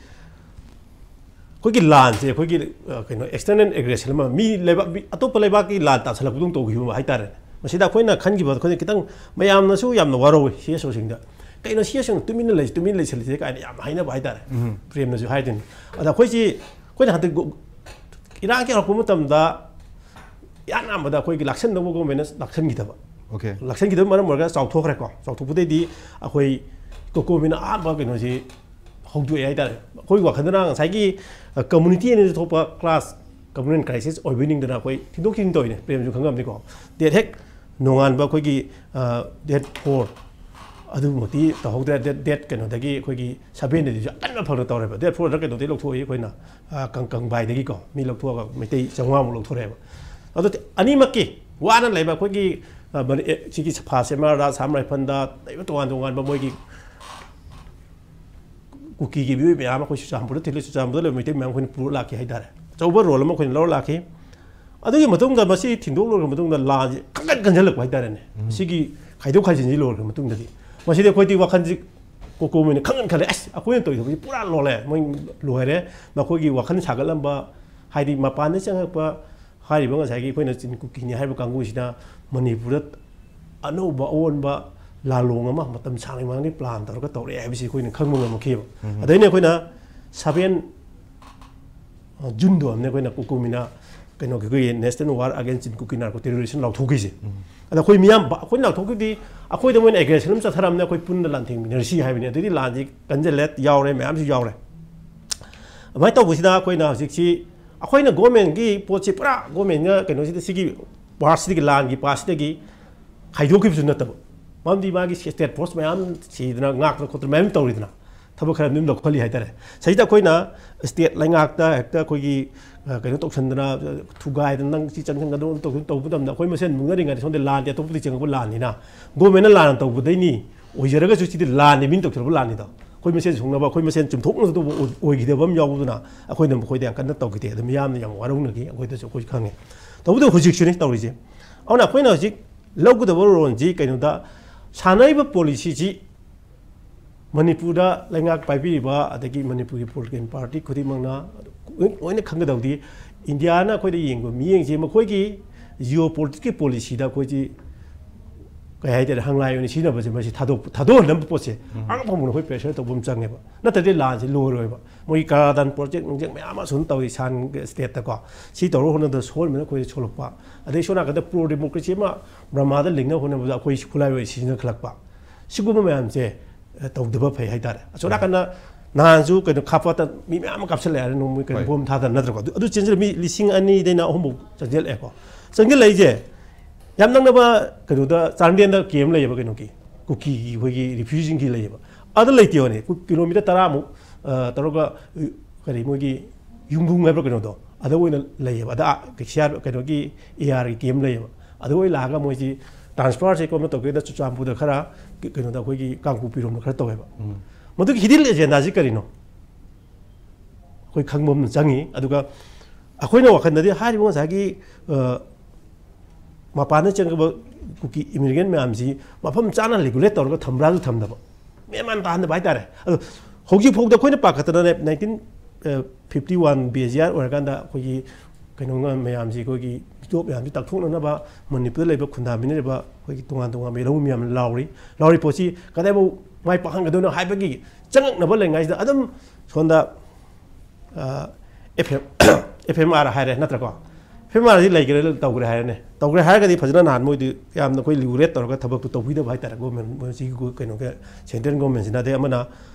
ꯑꯩꯈꯣꯏꯒꯤ ꯂꯥꯟꯁꯦ ꯑꯩꯈꯣꯏꯒꯤ, ꯑ, ꯀꯩꯅꯣ, ꯑꯦꯛꯁꯇꯔꯅꯦꯜ ꯑꯦꯒ꯭ꯔꯦꯁꯟ ꯑꯃ, ꯃꯤ ꯂꯩꯕꯥꯛ, ꯃꯤ ꯑꯇꯣꯞꯄ ꯂꯩꯕꯥꯛꯀꯤ ꯂꯥꯟ ꯇꯥꯁꯜꯂꯛꯄꯗꯧꯅ ꯇꯧꯈꯤꯕ ꯍꯥꯏꯇꯥꯔꯦ꯫ ꯃꯁꯤꯗ ꯑꯩꯈꯣꯏꯅ ꯈꯟꯈꯤꯕ, ꯑꯩꯈꯣꯏꯅ ꯈꯤꯇꯪ, ꯃꯌꯥꯝꯅꯁꯨ ꯌꯥꯝꯅ ꯋꯥꯔꯧꯋꯤ ꯁꯤ ꯑꯦꯁ ꯑꯣꯁꯤꯡꯗ꯫ "ꯀꯩꯅꯣ ꯁꯤ ꯑꯦꯁ ꯑꯣꯅ ꯇꯨꯃꯤꯟꯅ ꯂꯩ, ꯇꯨꯃꯤꯟꯅ ꯂꯩꯁꯜꯂꯤꯁꯦ" ꯀꯥꯏꯅ ꯌꯥꯝ ꯍꯥꯏꯅꯕ ꯍꯥꯏꯇꯥꯔꯦ꯫ ꯄ꯭ꯔꯦꯝꯅꯁꯨ ꯍꯥꯏꯗꯣꯏꯅꯤ꯫ ꯑꯗ ꯑꯩꯈꯣꯏꯁꯤ, ꯑꯩꯈꯣꯏꯅ ꯍꯟꯗꯛ ꯒꯣ-, ꯏꯔꯥꯡ ꯍꯦꯛ ꯍꯧꯔꯛꯄ ꯃꯇꯝꯗ ꯏꯍꯥꯟ ꯍꯥꯟꯕꯗ ꯑꯩꯈꯣꯏꯒꯤ ꯂꯥꯛꯁꯟꯗꯧꯕ ꯒꯣꯔꯃꯦꯟꯅ ꯂꯥꯛꯁꯟꯈꯤꯗꯕ꯫ ꯂꯥꯛꯁꯟꯈꯤꯗꯕ ꯃꯔꯝ ꯑꯣꯏꯔꯒ ꯆꯥꯎꯊꯣꯛꯈ꯭ꯔꯦꯀꯣ꯫ ꯆꯥꯎꯊꯣꯛꯄꯗꯩꯗꯤ ꯑꯩꯈꯣꯏ ꯀꯣꯀꯣꯃꯤꯅ ꯑꯍꯥꯟꯕ ꯀꯩꯅꯣꯁꯤ ꯍꯧꯗꯣꯛꯑꯦ ꯍꯥꯏꯇꯥꯔꯦ꯫ ꯑꯩꯈꯣꯏ ꯋꯥꯈꯜꯗꯅ ꯉꯁꯥꯏꯒꯤ, ꯑ, ꯀꯝꯃꯨꯅꯤꯇꯤ ꯑꯅꯤꯗ ꯊꯣꯛꯄ ꯀ꯭ꯂꯥꯁ ꯄꯔꯃꯅꯦꯟ ꯀ꯭ꯔꯥꯏꯁꯤꯁ ꯑꯣꯏꯕꯤꯅꯤꯡꯗꯅ ꯑꯩꯈꯣꯏ ꯊꯤꯟꯗꯣꯛ ꯊꯤꯟꯖꯤꯟ ꯇꯧꯔꯤꯅꯦ꯫ ꯄ꯭ꯔꯦꯝꯁꯨ ꯈꯪꯉꯝꯅꯤꯀꯣ, ꯗꯦꯠ ꯍꯦꯛ ꯅꯣꯡꯉꯥꯟꯕ ꯑꯩꯈꯣꯏꯒꯤ ꯗꯦꯠ ꯐꯣꯔ ꯑꯗꯨꯃꯛꯇꯤ ꯇꯧꯍꯧꯗ꯭ꯔꯦ꯫ ꯗꯦꯠ ꯗꯦꯠ ꯀꯩꯅꯣꯗꯒꯤ ꯑꯩꯈꯣꯏꯒꯤ ꯁꯚꯦꯟꯗꯗꯤꯁꯨ ꯑꯀꯟꯕ ꯐꯪꯅ ꯇꯧꯔꯦꯕ꯫ ꯗꯦꯠ ꯐꯣꯔꯗ ꯀꯩꯅꯣꯗꯒꯤ ꯂꯧꯊꯣꯛꯏ ꯑꯩꯈꯣꯏꯅ, ꯀꯪꯕꯥꯏꯗꯒꯤꯀꯣ ꯃꯤ ꯂꯧꯊꯣꯛꯑꯒ ꯃꯩꯇꯩ ꯆꯥꯝꯃꯉꯥꯃꯨꯛ ꯂꯧꯊꯣꯔꯛꯑꯦꯕ꯫ ꯑꯗꯣ ꯑꯅꯤꯃꯛꯀꯤ ꯋꯥꯅ ꯂꯩꯕ ꯑꯩꯈꯣꯏꯒꯤ ꯁꯤꯒꯤ ꯐꯥꯁ ꯑꯦꯝ ꯑꯥꯔꯗ, ꯑꯁꯥꯝ ꯔꯥꯏꯐꯜꯗ ꯂꯩꯕ ꯇꯣꯉꯥꯟ ꯇꯣꯉꯥꯟꯕ ꯃꯣꯏꯒꯤ ꯀꯨꯀꯤꯒꯤ ꯃꯤꯑꯣꯏ ꯃꯌꯥꯝ ꯑꯃ ꯑꯩꯈꯣꯏ ꯆꯨꯔꯆꯥꯟꯄꯨꯔꯗ ꯊꯤꯜꯂꯤ꯫ ꯆꯨꯔꯆꯥꯟꯄꯨꯔꯗ ꯂꯩꯕ ꯃꯩꯇꯩ ꯃꯌꯥꯝ ꯑꯩꯈꯣꯏꯅ ꯄꯨꯔ ꯂꯥꯛꯈꯤ ꯍꯥꯏꯇꯥꯔꯦ꯫ ꯑꯆꯧꯕ ꯔꯣꯜ ꯑꯃ ꯑꯩꯈꯣꯏꯅ ꯂꯧꯔ ꯂꯥꯛꯈꯤ꯫ ꯑꯗꯨꯒꯤ ꯃꯇꯨꯡꯗ ꯃꯁꯤ ꯊꯤꯡꯗꯣꯛ ꯂꯣꯏꯔꯕ ꯃꯇꯨꯡꯗ ꯂꯥꯟꯁꯤ ꯈꯪꯀꯟ ꯀꯟꯁꯤꯜꯂꯛꯄ ꯍꯥꯏꯇꯥꯔꯦꯅꯦ꯫ ꯁꯤꯒꯤ ꯈꯥꯏꯗꯣꯛ ꯈꯥꯏꯖꯤꯟꯁꯤ ꯂꯣꯏꯔꯕ ꯃꯇꯨꯡꯗꯗꯤ ꯃꯁꯤꯗꯤ ꯑꯩꯈꯣꯏꯗꯤ ꯋꯥꯈꯜꯁꯤ ꯀꯣꯀꯣꯃꯤꯅ ꯈꯪꯍꯟ ꯈꯜꯂꯦ꯫ ꯑꯁ, ꯑꯩꯈꯣꯏꯅ ꯇꯧꯔꯤꯕꯁꯤ ꯄꯨꯔꯥ ꯂꯣꯜꯂꯦ, ꯃꯣꯏ ꯂꯣꯏꯔꯦ꯫ ꯃꯈꯣꯏꯒꯤ ꯋꯥꯈꯜ ꯁꯥꯒꯠꯂꯝꯕ, ꯍꯥꯏꯗꯤ ꯃꯄꯥꯟꯗ ꯆꯪꯉꯛꯄ ꯍꯥꯏꯔꯤꯕ ꯉꯁꯥꯏꯒꯤ ꯑꯩꯈꯣꯏꯅ ꯆꯤꯟ ꯀꯨꯀꯤꯅꯤ ꯍꯥꯏꯔꯤꯕ ꯀꯥꯡꯕꯨꯁꯤꯅ ꯃꯅꯤꯄꯨꯔꯗ ꯑꯅꯧꯕ ꯑꯑꯣꯟꯕ ꯂꯥꯂꯣꯡ ꯑꯃ ꯃꯇꯝ ꯁꯥꯡꯅ ꯃꯃꯥꯡꯗꯒꯤ ꯄ꯭ꯂꯥꯟ ꯇꯧꯔꯒ ꯇꯧꯔꯛꯑꯦ ꯍꯥꯏꯕꯁꯤ ꯑꯩꯈꯣꯏꯅ ꯈꯪꯕ ꯉꯝꯃꯛꯈꯤꯕ꯫ ꯑꯗꯩꯅ ꯑꯩꯈꯣꯏꯅ ꯁꯚꯦꯟ ꯖꯨꯟꯗꯣ ꯑꯃꯅ ꯑꯩꯈꯣꯏꯅ ꯀꯨꯀꯨꯃꯤꯅ ꯀꯩꯅꯣꯒꯤ ꯑꯩꯈꯣꯏꯒꯤ National War Against Chin Kuki Narco Terrorism ꯂꯥꯎꯊꯣꯛꯈꯤꯁꯦ꯫ ꯑꯗ ꯑꯩꯈꯣꯏ ꯃꯤꯌꯥꯝ ꯕ-, ꯑꯩꯈꯣꯏꯅ ꯂꯥꯎꯊꯣꯛꯈꯤꯕꯗꯤ ꯑꯩꯈꯣꯏꯗ ꯃꯣꯏꯅ ꯑꯦꯒ꯭ꯔꯦꯁꯟ ꯑꯃ ꯆꯠꯊꯔꯝꯅ ꯑꯩꯈꯣꯏ ꯄꯨꯟꯅ ꯂꯥꯟꯊꯦꯡꯃꯤꯟꯅꯔꯁꯤ ꯍꯥꯏꯕꯅꯤ꯫ ꯑꯗꯨꯗꯤ ꯂꯥꯟꯁꯤ ꯀꯟꯖꯜꯂꯦ, ꯌꯥꯎꯔꯦ, ꯃꯌꯥꯝꯁꯨ ꯌꯥꯎꯔꯦ꯫ ꯑꯗꯨꯃꯥꯏꯅ ꯇꯧꯕꯁꯤꯗ ꯑꯩꯈꯣꯏꯅ ꯍꯧꯖꯤꯛꯁꯤ ꯑꯩꯈꯣꯏꯅ ꯒꯣꯔꯃꯦꯟꯒꯤ ꯄꯣꯠꯁꯤ ꯄꯨꯔꯥ ꯒꯣꯔꯃꯦꯟꯒ ꯀꯩꯅꯣꯁꯤꯗ ꯁꯤꯒꯤ ꯄꯥꯔꯠꯁꯤꯗꯒꯤ, ꯂꯥꯟꯒꯤ ꯄꯥꯔꯠꯁꯤꯗꯒꯤ ꯈꯥꯏꯗꯣꯛꯈꯤꯕꯁꯨ ꯅꯠꯇꯕ, ꯃꯔꯝꯗꯤ ꯃꯥꯒꯤ ꯁ꯭ꯇꯦꯠ ꯐꯣꯔꯁ ꯃꯌꯥꯝ ꯁꯤꯗꯅ ꯉꯥꯛꯇꯅ ꯈꯣꯠꯇꯅ ꯃꯌꯥꯝ ꯇꯧꯔꯤꯗꯅ, ꯊꯕꯛ ꯈꯔ ꯑꯗꯨꯝ ꯂꯧꯈꯠꯂꯤ ꯍꯥꯏꯇꯥꯔꯦ꯫ ꯁꯤꯗ ꯑꯩꯈꯣꯏꯅ ꯁ꯭ꯇꯦꯠ ꯂꯩꯉꯥꯛꯇ ꯍꯦꯛꯇ ꯑꯩꯈꯣꯏꯒꯤ, ꯑ, ꯀꯩꯅꯣ ꯇꯧꯁꯟꯗꯅ, ꯊꯨꯒꯥꯏꯗꯅ, "ꯅꯪ ꯁꯤ ꯆꯪꯁꯟꯒꯗꯧ" ꯇꯧꯁꯟ-, ꯇꯧꯕ ꯃꯇꯝꯗ ꯑꯩꯈꯣꯏ ꯃꯁꯦꯟ ꯃꯨꯛꯅꯔꯤꯉꯩꯗ ꯁꯣꯝꯗ ꯂꯥꯟꯗꯤ ꯑꯇꯣꯞꯄꯗꯤ ꯆꯪꯉꯛꯄ ꯂꯥꯟꯅꯤꯅ, ꯒꯣꯔꯃꯦꯟꯅ ꯂꯥꯟꯅ ꯇꯧꯕꯗꯩꯅꯤ ꯑꯣꯏꯖꯔꯒꯁꯨ ꯁꯤꯗꯤ ꯂꯥꯟꯅꯤ, ꯃꯤꯅ ꯇꯧꯁꯜꯂꯛꯄ ꯂꯥꯟꯅꯤꯗꯣ꯫ ꯑꯩꯈꯣꯏ ꯃꯁꯦꯟ ꯁꯨꯡꯅꯕ, ꯑꯩꯈꯣꯏ ꯃꯁꯦꯟ ꯆꯨꯝꯊꯣꯛꯅꯗꯧꯕ ꯑꯣꯏ-, ꯑꯣꯏꯈꯤꯗꯕ ꯑꯃ ꯌꯥꯎꯕꯗꯨꯅ ꯑꯩꯈꯣꯏꯅ ꯃꯈꯣꯏꯗ ꯌꯥꯝ ꯀꯟꯅ ꯇꯧꯈꯤꯗꯦ꯫ ꯑꯗꯨ ꯃꯤꯌꯥꯝꯅ ꯌꯥꯝ ꯋꯥꯔꯧꯅꯈꯤ, ꯑꯩꯈꯣꯏꯗꯁꯨ ꯑꯩꯈꯣꯏꯁꯨ ꯈꯪꯉꯦ꯫ ꯇꯧꯕꯇꯕꯨ ꯍꯧꯖꯤꯛꯁꯨꯅꯤ ꯇꯧꯔꯤꯁꯦ꯫ ꯑꯗꯨꯅ ꯑꯩꯈꯣꯏꯅ ꯍꯧꯖꯤꯛ ꯂꯧꯒꯗꯕ ꯔꯣꯜꯁꯤ ꯀꯩꯅꯣꯗ, ꯁꯥꯟꯅꯔꯤꯕ ꯄꯣꯂꯤꯁꯤꯁꯤ ꯃꯅꯤꯄꯨꯔꯗ ꯂꯩꯉꯥꯛ ꯄꯥꯏꯕꯤꯔꯤꯕ ꯑꯗꯒꯤ ꯃꯅꯤꯄꯨꯔꯒꯤ ꯄꯣꯂꯤꯇꯤꯀꯦꯜ ꯄꯥꯔꯇꯤ ꯈꯨꯗꯤꯡꯃꯛꯅ ꯂꯣꯏꯅ ꯈꯪꯒꯗꯧꯗꯤ, ꯏꯟꯗꯤꯌꯥꯅ ꯑꯩꯈꯣꯏꯗ ꯌꯦꯡꯕ ꯃꯤꯠꯌꯦꯡꯁꯦ ꯃꯈꯣꯏꯒꯤ ꯖꯤꯑꯣ ꯄꯣꯂꯤꯇꯤꯛꯁꯀꯤ ꯄꯣꯂꯤꯁꯤꯗ ꯑꯩꯈꯣꯏꯁꯤ ꯀꯩ ꯍꯥꯏꯇꯥꯔꯦ, ꯍꯪꯂꯥꯏ ꯑꯣꯏꯅ ꯁꯤꯖꯤꯟꯅꯕꯁꯦ ꯃꯁꯤ ꯊꯥꯗꯣꯛ-, ꯊꯥꯗꯣꯛꯍꯟꯅꯕ ꯄꯣꯠꯁꯦ ꯑꯉꯛꯄ ꯃꯑꯣꯡꯗ ꯑꯩꯈꯣꯏ ꯄ꯭ꯔꯦꯁꯔ ꯇꯧꯕ ꯑꯃ ꯆꯪꯉꯦꯕ꯫ ꯅꯠꯇ꯭ꯔꯗꯤ ꯂꯥꯟꯁꯤ ꯂꯣꯏꯔꯣꯏꯕ꯫ ꯃꯣꯏꯒꯤ ꯀꯔꯥꯗꯥꯟ ꯄ꯭ꯔꯣꯖꯦꯛ ꯅꯨꯡꯖꯦꯛ ꯃꯌꯥꯝ ꯑꯃ ꯁꯨꯝ ꯇꯧꯔꯤ ꯁꯥꯟ ꯁ꯭ꯇꯦꯠꯇꯀꯣ꯫ ꯁꯤ ꯇꯧꯔ ꯍꯣꯠꯅꯕꯗ ꯁꯣꯏꯕꯅ ꯑꯩꯈꯣꯏꯗ ꯁꯣꯛꯂꯛꯄ꯫ ꯑꯗꯩ ꯁꯣꯝ ꯅꯥꯀꯟꯗ ꯄ꯭ꯔꯣ ꯗꯦꯃꯣꯀ꯭ꯔꯦꯁꯤ ꯑꯃ ꯕ꯭ꯔꯃꯥꯗ ꯂꯤꯡꯅꯕ ꯍꯣꯠꯅꯕꯗ ꯑꯩꯈꯣꯏ ꯈꯨꯠꯂꯥꯏ ꯑꯣꯏꯅ ꯁꯤꯖꯤꯟꯅꯈꯠꯂꯛꯄ꯫ ꯁꯤꯒꯨꯝꯕ ꯃꯌꯥꯝꯁꯦ, ꯑ, ꯇꯧꯗꯕ ꯐꯩ ꯍꯥꯏꯇꯥꯔꯦ꯫ ꯑꯁꯣꯝ ꯅꯥꯀꯟꯗ ꯅꯍꯥꯟꯁꯨ ꯀꯩꯅꯣ ꯈꯥꯄꯣꯠꯇ ꯃꯤ ꯃꯌꯥꯝ ꯑꯃ ꯀꯥꯞꯁꯤꯜꯂꯛꯑꯦ ꯍꯥꯏꯔꯦ, ꯅꯣꯡꯃꯒꯤ ꯀꯩꯅꯣ ꯍꯣꯏ꯫ ꯕꯣꯝ ꯊꯥꯗꯅ, ꯅꯠꯇ꯭ꯔꯀꯣ? ꯑꯗꯨ, ꯑꯗꯨ ꯆꯦꯟꯁꯤꯜꯂ ꯃꯤ ꯂꯤꯁꯤꯡ ꯑꯅꯤꯗꯩꯅ ꯑꯍꯨꯝꯐꯥꯎ ꯆꯪꯁꯤꯜꯂꯛꯑꯦꯀꯣ꯫ ꯆꯪꯁꯤꯜꯂꯛꯏꯁꯦ ꯌꯥꯝ ꯅꯛꯅꯕ ꯀꯩꯅꯣꯗ, ꯆꯥꯟꯗꯦꯜꯗ ꯀꯦꯝ ꯂꯩꯌꯦꯕ, ꯀꯩꯅꯣꯒꯤ, ꯀꯨꯀꯤꯒꯤ, ꯑꯩꯈꯣꯏꯒꯤ ꯔꯤꯐ꯭ꯌꯨꯖꯤꯁꯤꯡꯒꯤ ꯂꯩꯌꯦꯕ꯫ ꯑꯗ ꯂꯩꯇꯦ ꯍꯣꯏꯅꯦ, ꯀꯨ-, ꯀꯤꯂꯣꯃꯤꯇꯔ ꯇꯔꯥꯃꯨꯛ, ꯑ, ꯇꯧꯔꯒ, ꯑ, ꯀꯔꯤ, ꯃꯣꯏꯒꯤ ꯌꯨꯝꯕꯨꯡ ꯍꯥꯏꯕ꯭ꯔꯥ ꯀꯩꯅꯣꯗꯣ, ꯑꯗ ꯑꯣꯏꯅ ꯂꯩꯌꯦꯕ꯫ ꯑꯗ, ꯑ, ꯁꯤ ꯑꯥꯔ, ꯀꯩꯅꯣꯒꯤ, ꯑꯦ ꯑꯥꯔꯒꯤ ꯀꯦꯝ ꯂꯩꯌꯦꯕ꯫ ꯑꯗ ꯑꯣꯏ ꯂꯥꯛꯑꯒ ꯃꯣꯏꯁꯤ ꯇ꯭ꯔꯥꯟꯁꯐꯔꯁꯦ ꯀꯣꯝꯅ ꯇꯧꯒꯦꯗ ꯆꯨꯔꯆꯥꯟꯄꯨꯔꯗ ꯈꯔ, ꯀ-, ꯀꯩꯅꯣꯗ, ꯑꯩꯈꯣꯏꯒꯤ ꯀꯥꯡꯄꯣꯛꯄꯤꯔꯣꯝꯗ ꯈꯔ ꯇꯧꯋꯦꯕ꯫ ꯎꯝ꯫ ꯃꯗꯨꯒꯤ ꯍꯤꯗꯤꯜ ꯑꯦꯖꯦꯟꯗꯥꯁꯤ ꯀꯔꯤꯅꯣ? ꯑꯩꯈꯣꯏ ꯈꯪꯕ ꯑꯃ ꯆꯪꯉꯤ꯫ ꯑꯗꯨꯒ ꯑꯩꯈꯣꯏꯅ ꯋꯥꯈꯜꯗꯗꯤ ꯍꯥꯏꯔꯤꯕ ꯉꯁꯥꯏꯒꯤ, ꯑ, ꯃꯄꯥꯟꯗ ꯆꯪꯉꯛꯄ ꯀꯨꯀꯤ ꯏꯃꯤꯒ꯭ꯔꯦꯟ ꯃꯌꯥꯝꯁꯤ ꯃꯐꯝ ꯆꯥꯅ ꯔꯤꯒꯨꯂꯦꯠ ꯇꯧꯔꯒ ꯊꯝꯕ꯭ꯔꯥꯁꯨ ꯊꯝꯗꯕ, ꯃꯦꯟ ꯃꯥꯟ ꯇꯥꯍꯟꯗꯕ ꯍꯥꯏꯇꯥꯔꯦ꯫ ꯑꯗꯣ ꯍꯧꯖꯤꯛ ꯐꯥꯎꯗ ꯑꯩꯈꯣꯏꯅ ꯄꯥꯈꯠꯇꯅꯅꯦ, ꯅꯥꯏꯟꯇꯤꯟ ꯐꯤꯐꯇꯤ ꯋꯥꯟ ꯕꯦꯖꯤꯌꯥꯔ ꯑꯣꯏꯔꯀꯥꯟꯗ ꯑꯩꯈꯣꯏꯒꯤ ꯀꯩꯅꯣ ꯃꯌꯥꯝꯁꯤ, ꯑꯩꯈꯣꯏꯒꯤ ꯃꯤꯇꯣꯞ ꯃꯌꯥꯝꯁꯤ ꯇꯥꯛꯊꯣꯛꯅꯅꯕ ꯃꯅꯤꯄꯨꯔꯗ ꯂꯩꯕ ꯈꯨꯟꯗꯥꯃꯤꯟꯅꯔꯤꯕ ꯑꯩꯈꯣꯏꯒꯤ ꯇꯣꯉꯥꯟ ꯇꯣꯉꯥꯟꯕ ꯂꯧꯃꯤ ꯃꯌꯥꯝꯅ ꯂꯥꯎꯔꯤ꯫ ꯂꯥꯎꯔꯤ ꯄꯣꯠꯁꯤ ꯀꯗꯥꯏꯐꯥꯎ ꯃꯥꯏ ꯄꯥꯛꯍꯟꯒꯗꯣꯏꯅꯣ ꯍꯥꯏꯕꯒꯤ ꯆꯉꯛꯅꯕ ꯂꯩꯉꯥꯏꯁꯤꯗ ꯑꯗꯨꯝ ꯁꯣꯝꯗ, ꯑ, F M, F M R ꯍꯥꯏꯔꯦ ꯅꯠꯇ꯭ꯔꯀꯣ? ꯑꯦꯐ ꯑꯦꯝ ꯑꯥꯔꯁꯤ ꯂꯩꯈ꯭ꯔꯦ, ꯇꯧꯈ꯭ꯔꯦ ꯍꯥꯏꯔꯦꯅꯦ꯫ ꯇꯧꯈ꯭ꯔꯦ ꯍꯥꯏꯔꯒꯗꯤ ꯐꯖꯅ ꯅꯍꯥꯟ ꯃꯣꯏꯗꯤ ꯌꯥꯝꯅ ꯑꯩꯈꯣꯏ ꯔꯤꯒꯨꯂꯦꯠ ꯇꯧꯔꯒ ꯊꯕꯛꯇꯨ ꯇꯧꯕꯤꯗꯕ ꯍꯥꯏꯇꯥꯔꯦ, ꯒꯣꯔꯃꯦꯟ, ꯃꯣꯏꯁꯤꯒꯤ ꯀꯩꯅꯣꯒꯤ ꯁꯦꯟꯇ꯭ꯔꯦꯜ ꯒꯣꯔꯃꯦꯟꯁꯤꯅ꯫ ꯑꯗꯩ ꯑꯃꯅ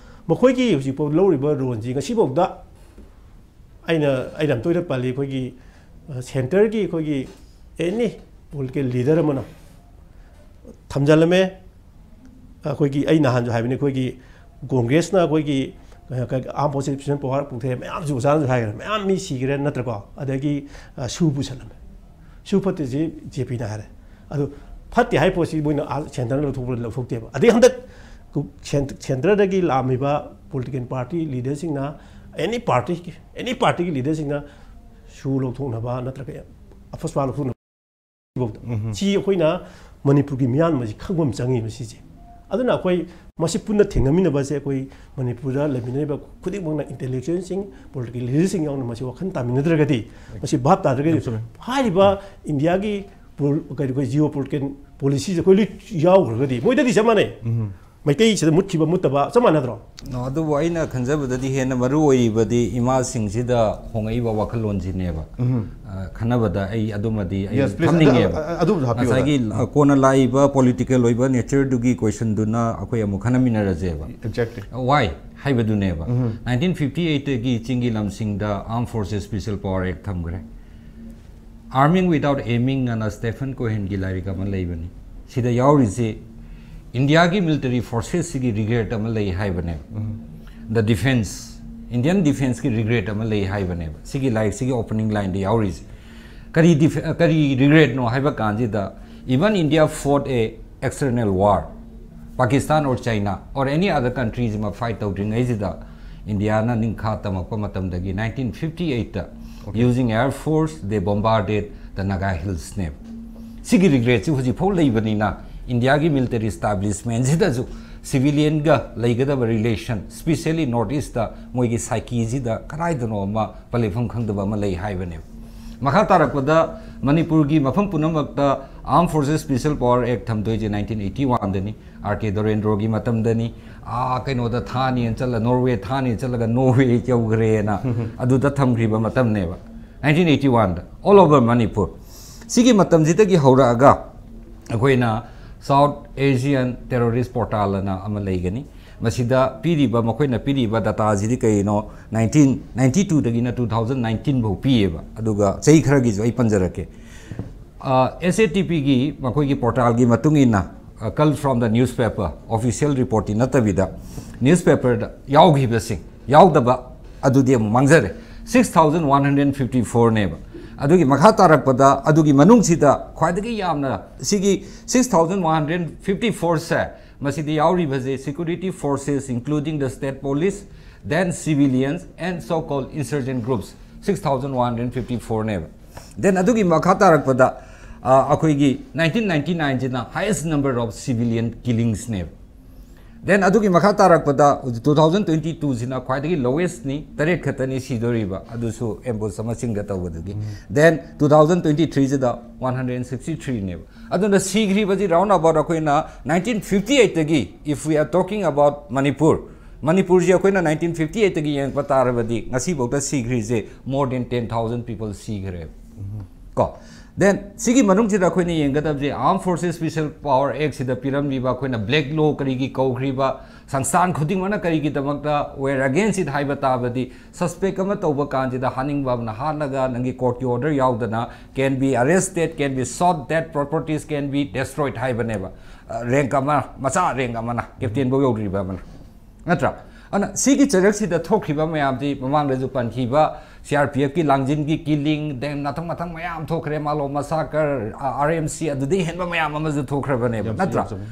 ꯃꯈꯣꯏꯒꯤ ꯍꯧꯖꯤꯛꯐꯥꯎ ꯂꯧꯔꯤꯕ ꯂꯣꯟꯁꯤ ꯉꯁꯤꯐꯥꯎꯗ ꯑꯩꯅ, ꯑꯩꯅ ꯌꯥꯝ ꯇꯣꯏꯅ ꯄꯜꯂꯤ, ꯑꯩꯈꯣꯏꯒꯤ, ꯑ, ꯁꯦꯟꯇꯔꯒꯤ ꯑꯩꯈꯣꯏꯒꯤ ꯑꯦꯅꯤ ꯄꯣꯂꯤꯇꯤꯀꯦꯜ ꯂꯤꯗꯔ ꯑꯃꯅ ꯊꯝꯖꯤꯜꯂꯝꯃꯦ꯫ ꯑꯩꯈꯣꯏꯒꯤ, ꯑꯩ ꯅꯍꯥꯟꯁꯨ ꯍꯥꯏꯕꯅꯤ, ꯑꯩꯈꯣꯏꯒꯤ ꯀꯣꯡꯒ꯭ꯔꯦꯁꯅ ꯑꯩꯈꯣꯏꯒꯤ, ꯑ, ꯀ-, ꯑꯥꯔꯝ ꯐꯣꯔꯁꯦꯁ ꯄꯤꯁꯟ ꯄꯋꯥꯔ ꯄꯨꯊꯣꯛꯑꯦ, ꯃꯌꯥꯝꯁꯨ ꯑꯣꯖꯥꯅꯁꯨ ꯍꯥꯏꯈ꯭ꯔꯦ, ꯃꯌꯥꯝ ꯃꯤ ꯁꯤꯈ꯭ꯔꯦ ꯅꯠꯇ꯭ꯔꯀꯣ? ꯑꯗꯒꯤ, ꯑ, ꯁꯨ ꯄꯨꯁꯜꯂꯝꯃꯦ꯫ ꯁꯨ ꯐꯠꯇ꯭ꯔꯤꯁꯤ ꯖꯦ ꯄꯤꯅ ꯍꯥꯏꯔꯦ꯫ ꯑꯗꯨ ꯐꯠꯇꯦ ꯍꯥꯏ ꯄꯣꯠꯁꯤ ꯃꯣꯏꯅ ꯑꯥ ꯁꯦꯟꯇꯔꯅ ꯂꯧꯊꯣꯛꯄ꯭ꯔꯥ ꯂꯧꯊꯣꯛꯇꯦꯕ꯫ ꯑꯗꯩ ꯍꯟꯗꯛ ꯀꯨ-, ꯁꯦꯟ-, ꯁꯦꯟꯇꯔꯗꯒꯤ ꯂꯥꯛꯑꯝꯃꯤꯕ ꯄꯣꯂꯤꯇꯤꯀꯦꯜ ꯄꯥꯔꯇꯤ ꯂꯤꯗꯔꯁꯤꯡꯅ, ꯑꯦꯅꯤ ꯄꯥꯔꯇꯤꯒꯤ, ꯑꯦꯅꯤ ꯄꯥꯔꯇꯤꯒꯤ ꯂꯤꯗꯔꯁꯤꯡꯅ ꯁꯨ ꯂꯧꯊꯣꯛꯅꯕ ꯅꯠꯇ꯭ꯔꯒ ꯑꯐꯁꯄꯥ ꯂꯧꯊꯣꯛꯅꯕ ꯐꯧꯗ꯫ ꯎꯝꯍꯨꯝ꯫ ꯁꯤ ꯑꯩꯈꯣꯏꯅ ꯃꯅꯤꯄꯨꯔꯒꯤ ꯃꯤꯌꯥꯝ ꯑꯃꯁꯤ ꯈꯪꯕ ꯑꯃ ꯆꯪꯉꯤꯕ ꯁꯤꯁꯦ꯫ ꯑꯗꯨꯅ ꯑꯩꯈꯣꯏ ꯃꯁꯤ ꯄꯨꯟꯅ ꯊꯦꯡꯅꯃꯤꯟꯅꯕꯁꯦ ꯑꯩꯈꯣꯏ ꯃꯅꯤꯄꯨꯔꯗ ꯂꯩꯃꯤꯟꯅꯔꯤꯕ ꯈꯨꯗꯤꯡꯃꯛꯅ, ꯏꯟꯇꯦꯂꯦꯛꯆꯨꯋꯦꯜꯁꯤꯡ, ꯄꯣꯂꯤꯇꯤꯀꯦꯜ ꯂꯤꯗꯔꯁꯤꯡ ꯌꯥꯎꯅ ꯃꯁꯤ ꯋꯥꯈꯜ ꯇꯥꯃꯤꯟꯅꯗ꯭ꯔꯒꯗꯤ, ꯌꯥꯝ ꯆꯨꯝꯃꯦ꯫ ꯃꯁꯤ ꯚꯥꯞ ꯇꯥꯗ꯭ꯔꯒꯗꯤ, ꯌꯥꯝ ꯆꯨꯝꯃꯦ꯫ ꯍꯥꯏꯔꯤꯕ ꯏꯟꯗꯤꯌꯥꯒꯤ ꯄꯣꯜ-, ꯀꯔꯤ, ꯑꯩꯈꯣꯏ ꯖꯤꯑꯣ ꯄꯣꯂꯤꯇꯤꯀꯦꯜ ꯄꯣꯂꯤꯁꯤꯁꯦ ꯑꯩꯈꯣꯏ ꯂꯣꯏ ꯌꯥꯎꯈ꯭ꯔꯒꯗꯤ ꯃꯣꯏꯗꯗꯤ ꯆꯞ ꯃꯥꯟꯅꯩ꯫ ꯎꯝ꯫ ꯃꯩꯇꯩꯁꯤꯗ ꯃꯨꯠꯈꯤꯕ ꯃꯨꯠꯇꯕ ꯆꯞ ꯃꯥꯟꯅꯗ꯭ꯔꯣ? ꯑꯣ, ꯑꯗꯨꯕꯨ ꯑꯩꯅ ꯈꯟꯖꯕꯗꯗꯤ ꯍꯦꯟꯅ ꯃꯔꯨ ꯑꯣꯏꯔꯤꯕꯗꯤ ꯏꯃꯥꯁꯤꯡꯁꯤꯗ ꯍꯣꯡꯉꯛꯏꯕ ꯋꯥꯈꯜꯂꯣꯟꯁꯤꯅꯦꯕ꯫ ꯎꯝ꯫ ꯑ, ꯈꯟꯅꯕꯗ ꯑꯩ ꯑꯗꯨꯃꯗꯤ ꯑꯩ Yes, please. ꯊꯝꯅꯤꯡꯉꯦꯕ꯫ ꯑ-, ꯑ-, ꯑꯗꯨꯝꯁꯨ ꯍꯥꯞꯄꯤꯌꯨ, ꯉꯁꯥꯏꯒꯤ, ꯍꯥꯏꯇꯥꯔꯦ꯫ ꯑ, ꯀꯣꯟꯅ ꯂꯥꯛꯏꯕ ꯄꯣꯂꯤꯇꯤꯀꯦꯜ ꯑꯣꯏꯕ ꯅꯦꯆꯔꯗꯨꯒꯤ ꯀꯣꯏꯁꯟꯗꯨꯅ ꯑꯩꯈꯣꯏ ꯑꯃꯨꯛ ꯈꯟꯅꯃꯤꯟꯅꯔꯁꯦꯕ꯫ Exactly. Why? ꯍꯥꯏꯕꯗꯨꯅꯦꯕ꯫ ꯅꯥꯏꯟꯇꯤꯟ ꯐꯤꯐꯇꯤ ꯑꯩꯠꯇꯒꯤ ꯆꯤꯡꯒꯤ ꯂꯝꯁꯤꯡꯗ Armed Forces Special Power Act ꯊꯝꯈ꯭ꯔꯦ꯫ Arming Without Aiming ꯑꯅ Stephen Cohenꯒꯤ ꯂꯥꯏꯔꯤꯛ ꯑꯃ ꯂꯩꯕꯅꯤ꯫ ꯁꯤꯗ ꯌꯥꯎꯔꯤꯁꯦ ꯏꯟꯗꯤꯌꯥꯒꯤ military forcesꯁꯤꯒꯤ regret ꯑꯃ ꯂꯩ ꯍꯥꯏꯕꯅꯦꯕ꯫ The defense, Indian defenseꯀꯤ regret ꯑꯃ ꯂꯩ ꯍꯥꯏꯕꯅꯦꯕ꯫ ꯁꯤꯒꯤ ꯂꯥꯏꯔꯤꯛꯁꯤꯒꯤ opening lineꯗ ꯌꯥꯎꯔꯤꯁꯦ꯫ ꯀꯔꯤ def-, ꯀꯔꯤ regretꯅꯣ ꯍꯥꯏꯕ ꯀꯥꯟꯁꯤꯗ, even India fought a external war, Pakistan or China or any other countries ꯑꯃ fight ꯇꯧꯗ꯭ꯔꯤꯉꯩꯁꯤꯗ ꯏꯟꯗꯤꯌꯥꯅ ꯅꯤꯡꯈꯥ ꯇꯝꯃꯛꯄ ꯃꯇꯝꯗꯒꯤ ꯅꯥꯏꯟꯇꯤꯟ ꯐꯤꯐꯇꯤ ꯑꯩꯠꯇ using air force they bombarded the Naga Hillsꯅꯦꯕ꯫ ꯁꯤꯒꯤ regretꯁꯤ ꯍꯧꯖꯤꯛꯐꯥꯎ ꯂꯩꯕꯅꯤꯅ ꯏꯟꯗꯤꯌꯥꯒꯤ military establishmentꯁꯤꯗꯁꯨ civilianꯒ ꯂꯩꯒꯗꯕ relation, specially North Eastꯇ ꯃꯣꯏꯒꯤ psycheꯁꯤꯗ ꯀꯗꯥꯏꯗꯅꯣ ꯑꯃ ꯄꯟꯂꯩꯐꯝ ꯈꯪꯗꯕ ꯑꯃ ꯂꯩ ꯍꯥꯏꯕꯅꯦꯕ꯫ ꯃꯈꯥ ꯇꯥꯔꯛꯄꯗ ꯃꯅꯤꯄꯨꯔꯒꯤ ꯃꯐꯝ ꯄꯨꯝꯅꯃꯛꯇ Armed Forces Special Power Act ꯊꯝꯗꯣꯏꯁꯦ ꯅꯥꯏꯟꯇꯤꯟ ꯑꯩꯠꯇꯤ ꯋꯥꯟꯗꯅꯤ, ꯑꯥꯔ ꯀꯦ ꯗꯣꯔꯦꯟꯗ꯭ꯔꯣꯒꯤ ꯃꯇꯝꯗꯅꯤ꯫ ꯑꯥ, ꯀꯩꯅꯣꯗ ꯊꯥꯅꯤꯅ ꯆꯠꯂ, ꯅꯣꯔꯋꯦ ꯊꯥꯅꯤꯅ ꯆꯠꯂꯒ ꯅꯣꯔꯋꯦ ꯌꯧꯈ꯭ꯔꯦꯅ ꯑꯗꯨꯗ ꯊꯝꯈ꯭ꯔꯤꯕ ꯃꯇꯝꯅꯦꯕ, ꯅꯥꯏꯟꯇꯤꯟ ꯑꯩꯠꯇꯤ ꯋꯥꯟꯗ all over ꯃꯅꯤꯄꯨꯔ꯫ ꯁꯤꯒꯤ ꯃꯇꯝꯁꯤꯗꯒꯤ ꯍꯧꯔꯛꯑꯒ ꯑꯩꯈꯣꯏꯅ South Asian Terrorist Portal ꯑꯅ ꯑꯃ ꯂꯩꯒꯅꯤ꯫ ꯃꯁꯤꯗ ꯄꯤꯔꯤꯕ, ꯃꯈꯣꯏꯅ ꯄꯤꯔꯤꯕ dataꯁꯤꯗꯤ ꯀꯩꯅꯣ, ꯅꯥꯏꯟꯇꯤꯟ ꯅꯥꯏꯟꯇꯤ ꯇꯨꯗꯒꯤꯅ ꯇꯨ ꯊꯥꯎꯖꯟ ꯅꯥꯏꯟꯇꯤꯟ ꯐꯥꯎ ꯄꯤꯌꯦꯕ꯫ ꯑꯗꯨꯒ ꯆꯍꯤ ꯈꯔꯒꯤꯁꯨ ꯑꯩ ꯄꯟꯖꯔꯛꯀꯦ꯫ ꯑ, ꯑꯦꯁ ꯑꯦ ꯇꯤ ꯄꯤꯒꯤ ꯃꯈꯣꯏꯒꯤ portalꯒꯤ ꯃꯇꯨꯡ ꯏꯟꯅ, ꯑ, cull from the newspaper, official reportꯇꯤ ꯅꯠꯇꯕꯤꯗ newspaperꯗ ꯌꯥꯎꯈꯤꯕꯁꯤꯡ, ꯌꯥꯎꯗꯕ ꯑꯗꯨꯗꯤ ꯑꯃꯨꯛ ꯃꯥꯡꯖꯔꯦ, six thousand one hundred fifty ꯐꯣꯔꯅꯦꯕ꯫ ꯑꯗꯨꯒꯤ ꯃꯈꯥ ꯇꯥꯔꯛꯄꯗ ꯑꯗꯨꯒꯤ ꯃꯅꯨꯡꯁꯤꯗ ꯈ꯭ꯋꯥꯏꯗꯒꯤ ꯌꯥꯝꯅ, ꯁꯤꯒꯤ six thousand one hundred fifty ꯐꯣꯔꯁꯦ, ꯃꯁꯤꯗ ꯌꯥꯎꯔꯤꯕꯁꯦ security forces including the state police, then civilians and so called insurgent groups, six thousand one hundred fifty ꯐꯣꯔꯅꯦꯕ꯫ Then ꯑꯗꯨꯒꯤ ꯃꯈꯥ ꯇꯥꯔꯛꯄꯗ, ꯑ, ꯑꯩꯈꯣꯏꯒꯤ ꯅꯥꯏꯟꯇꯤꯟ ꯅꯥꯏꯟꯇꯤ ꯅꯥꯏꯟꯁꯤꯅ highest number of civilian killingsꯅꯦꯕ꯫ Then ꯑꯗꯨꯒꯤ ꯃꯈꯥ ꯇꯥꯔꯛꯄꯗ ꯇꯨ ꯊꯥꯎꯖꯟ ꯇ꯭ꯋꯦꯟꯇꯤ ꯇꯨꯁꯤꯅ ꯈ꯭ꯋꯥꯏꯗꯒꯤ lowestꯅꯤ, ꯇꯔꯦꯠ ꯈꯛꯇꯅꯤ ꯁꯤꯗꯣꯔꯤꯕ, ꯑꯗꯨꯁꯨ ambush ꯑꯃ ꯆꯤꯡꯗ ꯇꯧꯕꯗꯨꯒꯤ꯫ Then ꯇꯨ ꯊꯥꯎꯖꯟ ꯇ꯭ꯋꯦꯟꯇꯤ ꯊ꯭ꯔꯤꯁꯤꯗ ꯋꯥꯟ ꯍꯟꯗ꯭ꯔꯦꯠ ꯁꯤꯛꯁꯇꯤ ꯊ꯭ꯔꯤꯅꯦꯕ꯫ ꯑꯗꯨꯅ ꯁꯤꯈ꯭ꯔꯤꯕꯁꯤ round about ꯑꯩꯈꯣꯏꯅ ꯅꯥꯏꯟꯇꯤꯟ ꯐꯤꯐꯇꯤ ꯑꯩꯠꯇꯒꯤ, if we are talking about Manipur, ꯃꯅꯤꯄꯨꯔꯁꯤ ꯑꯩꯈꯣꯏꯅ ꯅꯥꯏꯟꯇꯤꯟ ꯐꯤꯐꯇꯤ ꯑꯩꯠꯇꯒꯤ ꯌꯦꯡꯉꯛꯄ ꯇꯥꯔꯕꯗꯤ ꯉꯁꯤꯐꯥꯎꯗ ꯁꯤꯈ꯭ꯔꯤꯁꯦ more than ten thousand people ꯁꯤꯈ꯭ꯔꯦꯕ꯫ ꯀꯣ, Then ꯁꯤꯒꯤ ꯃꯅꯨꯡꯁꯤꯗ ꯑꯩꯈꯣꯏꯅ ꯌꯦꯡꯒꯗꯕꯁꯦ Armed Forces Special Power Act ꯁꯤꯗ ꯄꯤꯔꯝꯂꯤꯕ, ꯑꯩꯈꯣꯏꯅ black law ꯀꯔꯤꯒꯤ ꯀꯧꯈ꯭ꯔꯤꯕ, ꯁꯪꯁꯊꯥꯟ ꯈꯨꯗꯤꯡꯃꯛꯅ ꯀꯔꯤꯒꯤꯗꯃꯛꯇ were against it ꯍꯥꯏꯕ ꯇꯥꯕꯗꯤ, suspect ꯑꯃ ꯇꯧꯕ ꯀꯥꯟꯁꯤꯗ ꯍꯥꯠꯅꯤꯡꯕ ꯑꯃꯅ ꯍꯥꯠꯂꯒ ꯅꯪꯒꯤ court ꯀꯤ order ꯌꯥꯎꯗꯅ can be arrested, can be shot, that properties can be destroyed ꯍꯥꯏꯕꯅꯦꯕ꯫ ꯔꯦꯡꯛ ꯑꯃ, ꯃꯆꯥ ꯔꯦꯡꯛ ꯑꯃꯅ, ꯀꯦꯞꯇꯦꯟꯐꯧ ꯌꯧꯗ꯭ꯔꯤꯕ ꯑꯃꯅ, ꯅꯠꯇ꯭ꯔꯥ? ꯑꯗꯨꯅ ꯁꯤꯒꯤ ꯆꯩꯔꯛꯁꯤꯗ ꯊꯣꯛꯈꯤꯕ ꯃꯌꯥꯝꯁꯤ, ꯃꯃꯥꯡꯗꯁꯨ ꯄꯟꯈꯤꯕ ꯁꯤ ꯑꯥꯔ ꯄꯤ ꯑꯦꯐꯀꯤ ꯂꯥꯡꯖꯤꯟꯒꯤ ꯀꯤꯂꯤꯡ, then ꯃꯊꯪ ꯃꯊꯪ ꯃꯌꯥꯝ ꯊꯣꯛꯈ꯭ꯔꯦ, ꯃꯥꯂꯣꯝ ꯃꯁꯥꯀꯔ, ꯑꯥꯔ ꯑꯦꯝ ꯁꯤ, ꯑꯗꯨꯗꯩ ꯍꯦꯟꯕ ꯃꯌꯥꯝ ꯑꯃꯁꯨ ꯊꯣꯛꯈ꯭ꯔꯕꯅꯦꯕ, ꯌꯥꯝ ꯆꯨꯝꯃꯤ, ꯅꯠꯇ꯭ꯔꯥ? ꯌꯥꯝ ꯆꯨꯝꯃꯤ꯫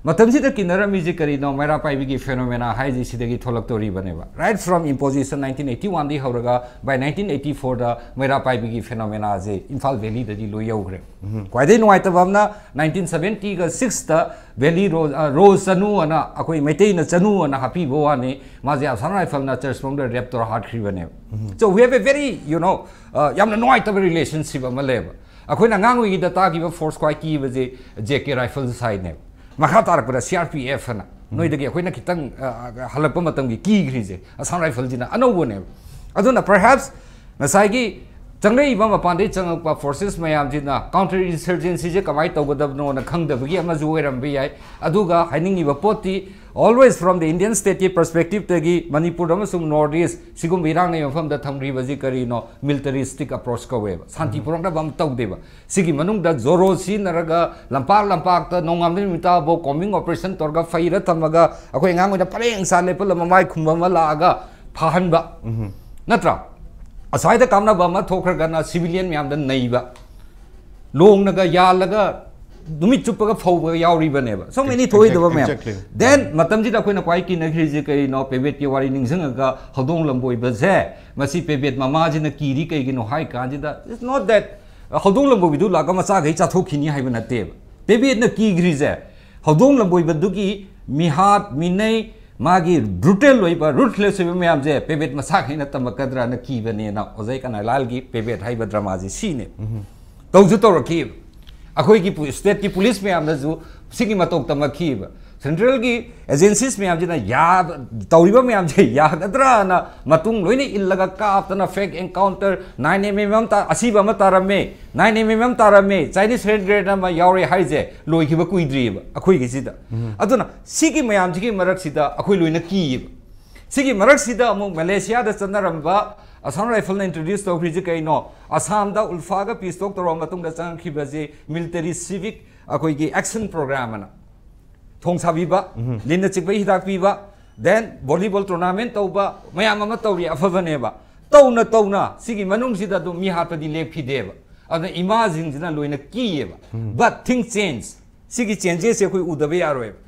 ꯃꯇꯝꯁꯤꯗ ꯀꯤꯅꯔꯝꯃꯤꯁꯤ ꯀꯔꯤꯅꯣ? ꯃꯩꯔꯥ ꯄꯥꯏꯕꯤꯒꯤ phenomena ꯍꯥꯏꯁꯤ ꯁꯤꯗꯒꯤ ꯊꯣꯛꯂꯛꯇꯣꯔꯤꯕꯅꯦꯕ꯫ Right from imposition nineteen eighty one ꯗꯒꯤ ꯍꯧꯔꯒ by nineteen eighty four the ꯃꯩꯔꯥ ꯄꯥꯏꯕꯤꯒꯤ phenomena ꯁꯦ ꯏꯝꯐꯥꯜ ꯚꯦꯂꯤꯗꯗꯤ ꯂꯣꯏ ꯌꯧꯈ꯭ꯔꯦ꯫ ꯈ꯭ꯋꯥꯏꯗꯒꯤ ꯅꯨꯡꯉꯥꯏꯇꯕ ꯑꯃꯅ nineteen seventy ꯒ six ꯇ ꯚꯦꯂꯤ ꯔꯣ-, ꯑ, ꯔꯣꯖ ꯆꯅꯨ ꯑꯅ, ꯑꯩꯈꯣꯏ ꯃꯩꯇꯩꯅ ꯆꯅꯨ ꯑꯅ ꯍꯥꯞꯄꯤꯕ ꯋꯥꯅꯤ, ꯃꯥꯁꯦ ꯑꯁꯥꯝ ꯔꯥꯏꯐꯜꯅ ꯆꯔꯆ ꯃꯅꯨꯡꯗ rape ꯇꯧꯔ ꯍꯥꯠꯈ꯭ꯔꯤꯕꯅꯦꯕ꯫ So we have a very, you know, ꯑ, ꯌꯥꯝꯅ ꯅꯨꯡꯉꯥꯏꯇꯕ relationship ꯑꯃ ꯂꯩꯌꯦꯕ꯫ ꯑꯩꯈꯣꯏꯅ ꯑꯉꯥꯡ ꯑꯣꯏꯔꯤꯉꯩꯗ ꯇꯥꯈꯤꯕ force ꯈ꯭ꯋꯥꯏ ꯀꯤꯕꯁꯦ J K Rifles ꯍꯥꯏꯅꯦꯕ꯫ ꯃꯈꯥ ꯇꯥꯔꯛꯄꯗ C R P F ꯑꯅ, ꯅꯣꯏꯗꯒꯤ ꯑꯩꯈꯣꯏꯅ ꯈꯤꯇꯪ, ꯑ, ꯍꯜꯂꯛꯄ ꯃꯇꯝꯒꯤ ꯀꯤꯈ꯭ꯔꯤꯁꯦ ꯑꯁꯥꯝ ꯔꯥꯏꯐꯜꯁꯤꯅ ꯑꯅꯧꯕꯅꯦꯕ꯫ ꯑꯗꯨꯅ perhaps ꯉꯁꯥꯏꯒꯤ ꯆꯪꯂꯛꯏꯕ ꯃꯄꯥꯟꯗꯒꯤ ꯆꯪꯉꯛꯄ forces ꯃꯌꯥꯝꯁꯤꯅ counter insurgency ꯁꯦ ꯀꯃꯥꯏꯅ ꯇꯧꯒꯗꯕꯅꯣꯅ ꯈꯪꯗꯕꯒꯤ ꯑꯃꯁꯨ ꯑꯣꯏꯔꯝꯕ ꯌꯥꯏ꯫ ꯑꯗꯨꯒ ꯍꯥꯏꯅꯤꯡꯉꯤꯕ ꯄꯣꯠꯇꯤ, always from the Indian state ꯀꯤ perspective ꯇꯒꯤ ꯃꯅꯤꯄꯨꯔ ꯑꯃꯁꯨꯡ North East ꯁꯤꯒꯨꯝꯕ ꯏꯔꯥꯡ ꯂꯩꯕ ꯃꯐꯝꯗ ꯊꯝꯈ꯭ꯔꯤꯕꯁꯤ ꯀꯔꯤꯅꯣ? Militaristic approach ꯀꯧꯋꯦꯕ꯫ ꯁꯥꯟꯇꯤ ꯄꯨꯔꯛꯅꯕ ꯑꯃ ꯇꯧꯗꯦꯕ꯫ ꯁꯤꯒꯤ ꯃꯅꯨꯡꯗ ꯖꯣꯔꯣ ꯁꯤꯖꯤꯟꯅꯔꯒ ꯂꯝꯄꯥꯛ ꯂꯝꯄꯥꯛꯇ ꯅꯣꯡꯉꯥꯟꯕ ꯅꯨꯃꯤꯠ ꯇꯥꯕꯧ combing operation ꯇꯧꯔꯒ ꯐꯩꯔ ꯊꯝꯃꯒ ꯑꯩꯈꯣꯏ ꯑꯉꯥꯡ ꯑꯣꯏꯅ ꯄꯔꯦꯡ ꯁꯥ ꯂꯦꯞꯄ ꯃꯃꯥꯏ ꯈꯨꯝꯕ ꯑꯃ ꯂꯥꯛꯑꯒ ꯐꯥꯍꯟꯕ, ꯅꯠꯇ꯭ꯔꯥ? ꯑꯁ꯭ꯋꯥꯏꯗ ꯀꯥꯞꯅꯕ ꯑꯃ ꯊꯣꯛꯈ꯭ꯔꯒꯅ civilian ꯃꯌꯥꯝꯗ ꯅꯩꯕ, ꯂꯣꯡꯅꯒ ꯌꯥꯜꯂꯒ ꯅꯨꯃꯤꯠ ꯆꯨꯞꯄꯒ ꯐꯧꯕ ꯌꯥꯎꯔꯤꯕꯅꯦꯕ꯫ So many ꯊꯣꯛꯏꯗꯕ ꯃꯌꯥꯝ꯫ Exactly. Then ꯃꯇꯝꯁꯤꯗ ꯑꯩꯈꯣꯏꯅ ꯈ꯭ꯋꯥꯏ ꯀꯤꯅꯈ꯭ꯔꯤꯁꯦ ꯀꯔꯤꯅꯣ? ꯄꯦꯕꯦꯠꯀꯤ ꯋꯥꯔꯤ ꯅꯤꯡꯁꯤꯡꯉꯒ ꯍꯧꯗꯣꯡ ꯂꯝꯕꯣꯏꯕꯁꯦ, ꯃꯁꯤ ꯄꯦꯕꯦꯠ ꯃꯃꯥꯁꯤꯅ ꯀꯤꯔꯤ ꯀꯩꯒꯤꯅꯣ ꯍꯥꯏ ꯀꯥꯟꯁꯤꯗ, it's not that ꯍꯧꯗꯣꯡ ꯂꯝꯕꯣꯏꯕꯤꯗꯨ ꯂꯥꯛꯑꯒ ꯃꯆꯥꯈꯩ ꯆꯥꯊꯣꯛꯈꯤꯅꯤ ꯍꯥꯏꯕ ꯅꯠꯇꯦꯕ꯫ ꯄꯦꯕꯦꯠꯅ ꯀꯤꯈ꯭ꯔꯤꯁꯦ ꯍꯧꯗꯣꯡ ꯂꯝꯕꯣꯏꯕꯗꯨꯒꯤ ꯃꯤꯍꯥꯠ ꯃꯤꯅꯩ, ꯃꯥꯒꯤ brutal ꯑꯣꯏꯕ, ruthless ꯑꯣꯏꯕ ꯃꯌꯥꯝꯁꯦ ꯄꯦꯕꯦꯠ ꯃꯁꯥꯈꯩꯅ ꯇꯝꯃꯛꯀꯗ꯭ꯔꯅ ꯀꯤꯕꯅꯦꯅ ꯑꯣꯖꯥ ꯀꯅꯥꯏꯂꯥꯜꯒꯤ ꯄꯦꯕꯦꯠ ꯍꯥꯏꯕ drama ꯁꯤ ꯁꯤꯅꯦ꯫ ꯇꯧꯁꯨ ꯇꯧꯔꯛꯈꯤꯕ꯫ ꯑꯩꯈꯣꯏꯒꯤ ꯄꯨ-, state ꯀꯤ police ꯃꯌꯥꯝꯅꯁꯨ ꯁꯤꯒꯤ ꯃꯇꯧ ꯇꯝꯃꯛꯈꯤꯕ꯫ ꯁꯦꯟꯇ꯭ꯔꯦꯜꯒꯤ ꯑꯦꯖꯦꯟꯁꯤꯁ ꯃꯌꯥꯝꯁꯤꯅ ꯌꯥ-, ꯇꯧꯔꯤꯕ ꯃꯌꯥꯝꯁꯦ ꯌꯥꯒꯗ꯭ꯔꯥꯅ ꯃꯇꯨꯡ ꯂꯣꯏꯅ ꯏꯜꯂꯒ ꯀꯥꯞꯇꯅ ꯐꯦꯛ ꯑꯦꯟꯀꯥꯎꯟꯇꯔ ꯅꯥꯏꯟ ꯑꯦꯝ ꯑꯦꯝ ꯑꯃ ꯇꯥ-, ꯑꯁꯤꯕ ꯑꯃ ꯇꯥꯔꯝꯃꯦ, ꯅꯥꯏꯟ ꯑꯦꯝ ꯑꯦꯝ ꯑꯃ ꯇꯥꯔꯝꯃꯦ, ꯆꯥꯏꯅꯤꯁ ꯍꯦꯟ ꯒ꯭ꯔꯦꯅꯦꯗ ꯑꯃ ꯌꯥꯎꯔꯦ ꯍꯥꯏꯁꯦ ꯂꯣꯏꯈꯤꯕ ꯀꯨꯏꯗ꯭ꯔꯤꯑꯕ ꯑꯩꯈꯣꯏꯒꯤꯁꯤꯗ꯫ ꯑꯗꯨꯅ ꯁꯤꯒꯤ ꯃꯌꯥꯝꯁꯤꯒꯤ ꯃꯔꯛꯁꯤꯗ ꯑꯩꯈꯣꯏ ꯂꯣꯏꯅ ꯀꯤꯌꯦꯕ꯫ ꯁꯤꯒꯤ ꯃꯔꯛꯁꯤꯗ ꯑꯃꯨꯛ ꯃꯦꯂꯦꯁꯤꯌꯥꯗ ꯆꯠꯅꯔꯝꯕ ꯑꯁꯥꯝ ꯔꯥꯏꯐꯜꯅ ꯏꯟꯇ꯭ꯔꯣꯗ꯭ꯌꯨꯁ ꯇꯧꯈ꯭ꯔꯤꯁꯤ ꯀꯩꯅꯣ? ꯑꯁꯥꯝꯗ ꯎꯜꯐꯥꯒ ꯄꯤꯁ ꯇꯣꯛ ꯇꯧꯔꯕ ꯃꯇꯨꯡꯗ ꯆꯪꯉꯛꯈꯤꯕꯁꯤ ꯃꯤꯂꯤꯇꯔꯤ ꯁꯤꯚꯤꯛ ꯑꯩꯈꯣꯏꯒꯤ ꯑꯦꯛꯁꯟ ꯄ꯭ꯔꯣꯒ꯭ꯔꯥꯝ ꯑꯅ ꯊꯣꯡ ꯁꯥꯕꯤꯕ, ꯂꯤꯟꯅ ꯆꯤꯛꯄꯒꯤ ꯍꯤꯗꯥꯛ ꯄꯤꯕ, ꯗꯦꯟ ꯚꯣꯂꯤꯕꯣꯜ ꯇꯣꯔꯅꯥꯃꯦꯟ ꯇꯧꯕ, ꯃꯌꯥꯝ ꯑꯃ ꯇꯧꯔꯤ, ꯑꯐꯕꯅꯦꯕ꯫ ꯇꯧꯅ ꯇꯧꯅ ꯁꯤꯒꯤ ꯃꯅꯨꯡꯁꯤꯗ ꯑꯗꯨꯝ ꯃꯤ ꯍꯥꯠꯄꯗꯤ ꯂꯦꯞꯈꯤꯗꯦꯕ꯫ ꯑꯗꯨꯅ ꯏꯃꯥꯁꯤꯡꯁꯤꯅ ꯂꯣꯏꯅ ꯀꯤꯌꯦꯕ꯫ But thing change, ꯁꯤꯒꯤ ꯆꯦꯟꯖꯦꯁꯁꯦ ꯑꯩꯈꯣꯏ ꯎꯗꯕ ꯌꯥꯔꯣꯏꯕ꯫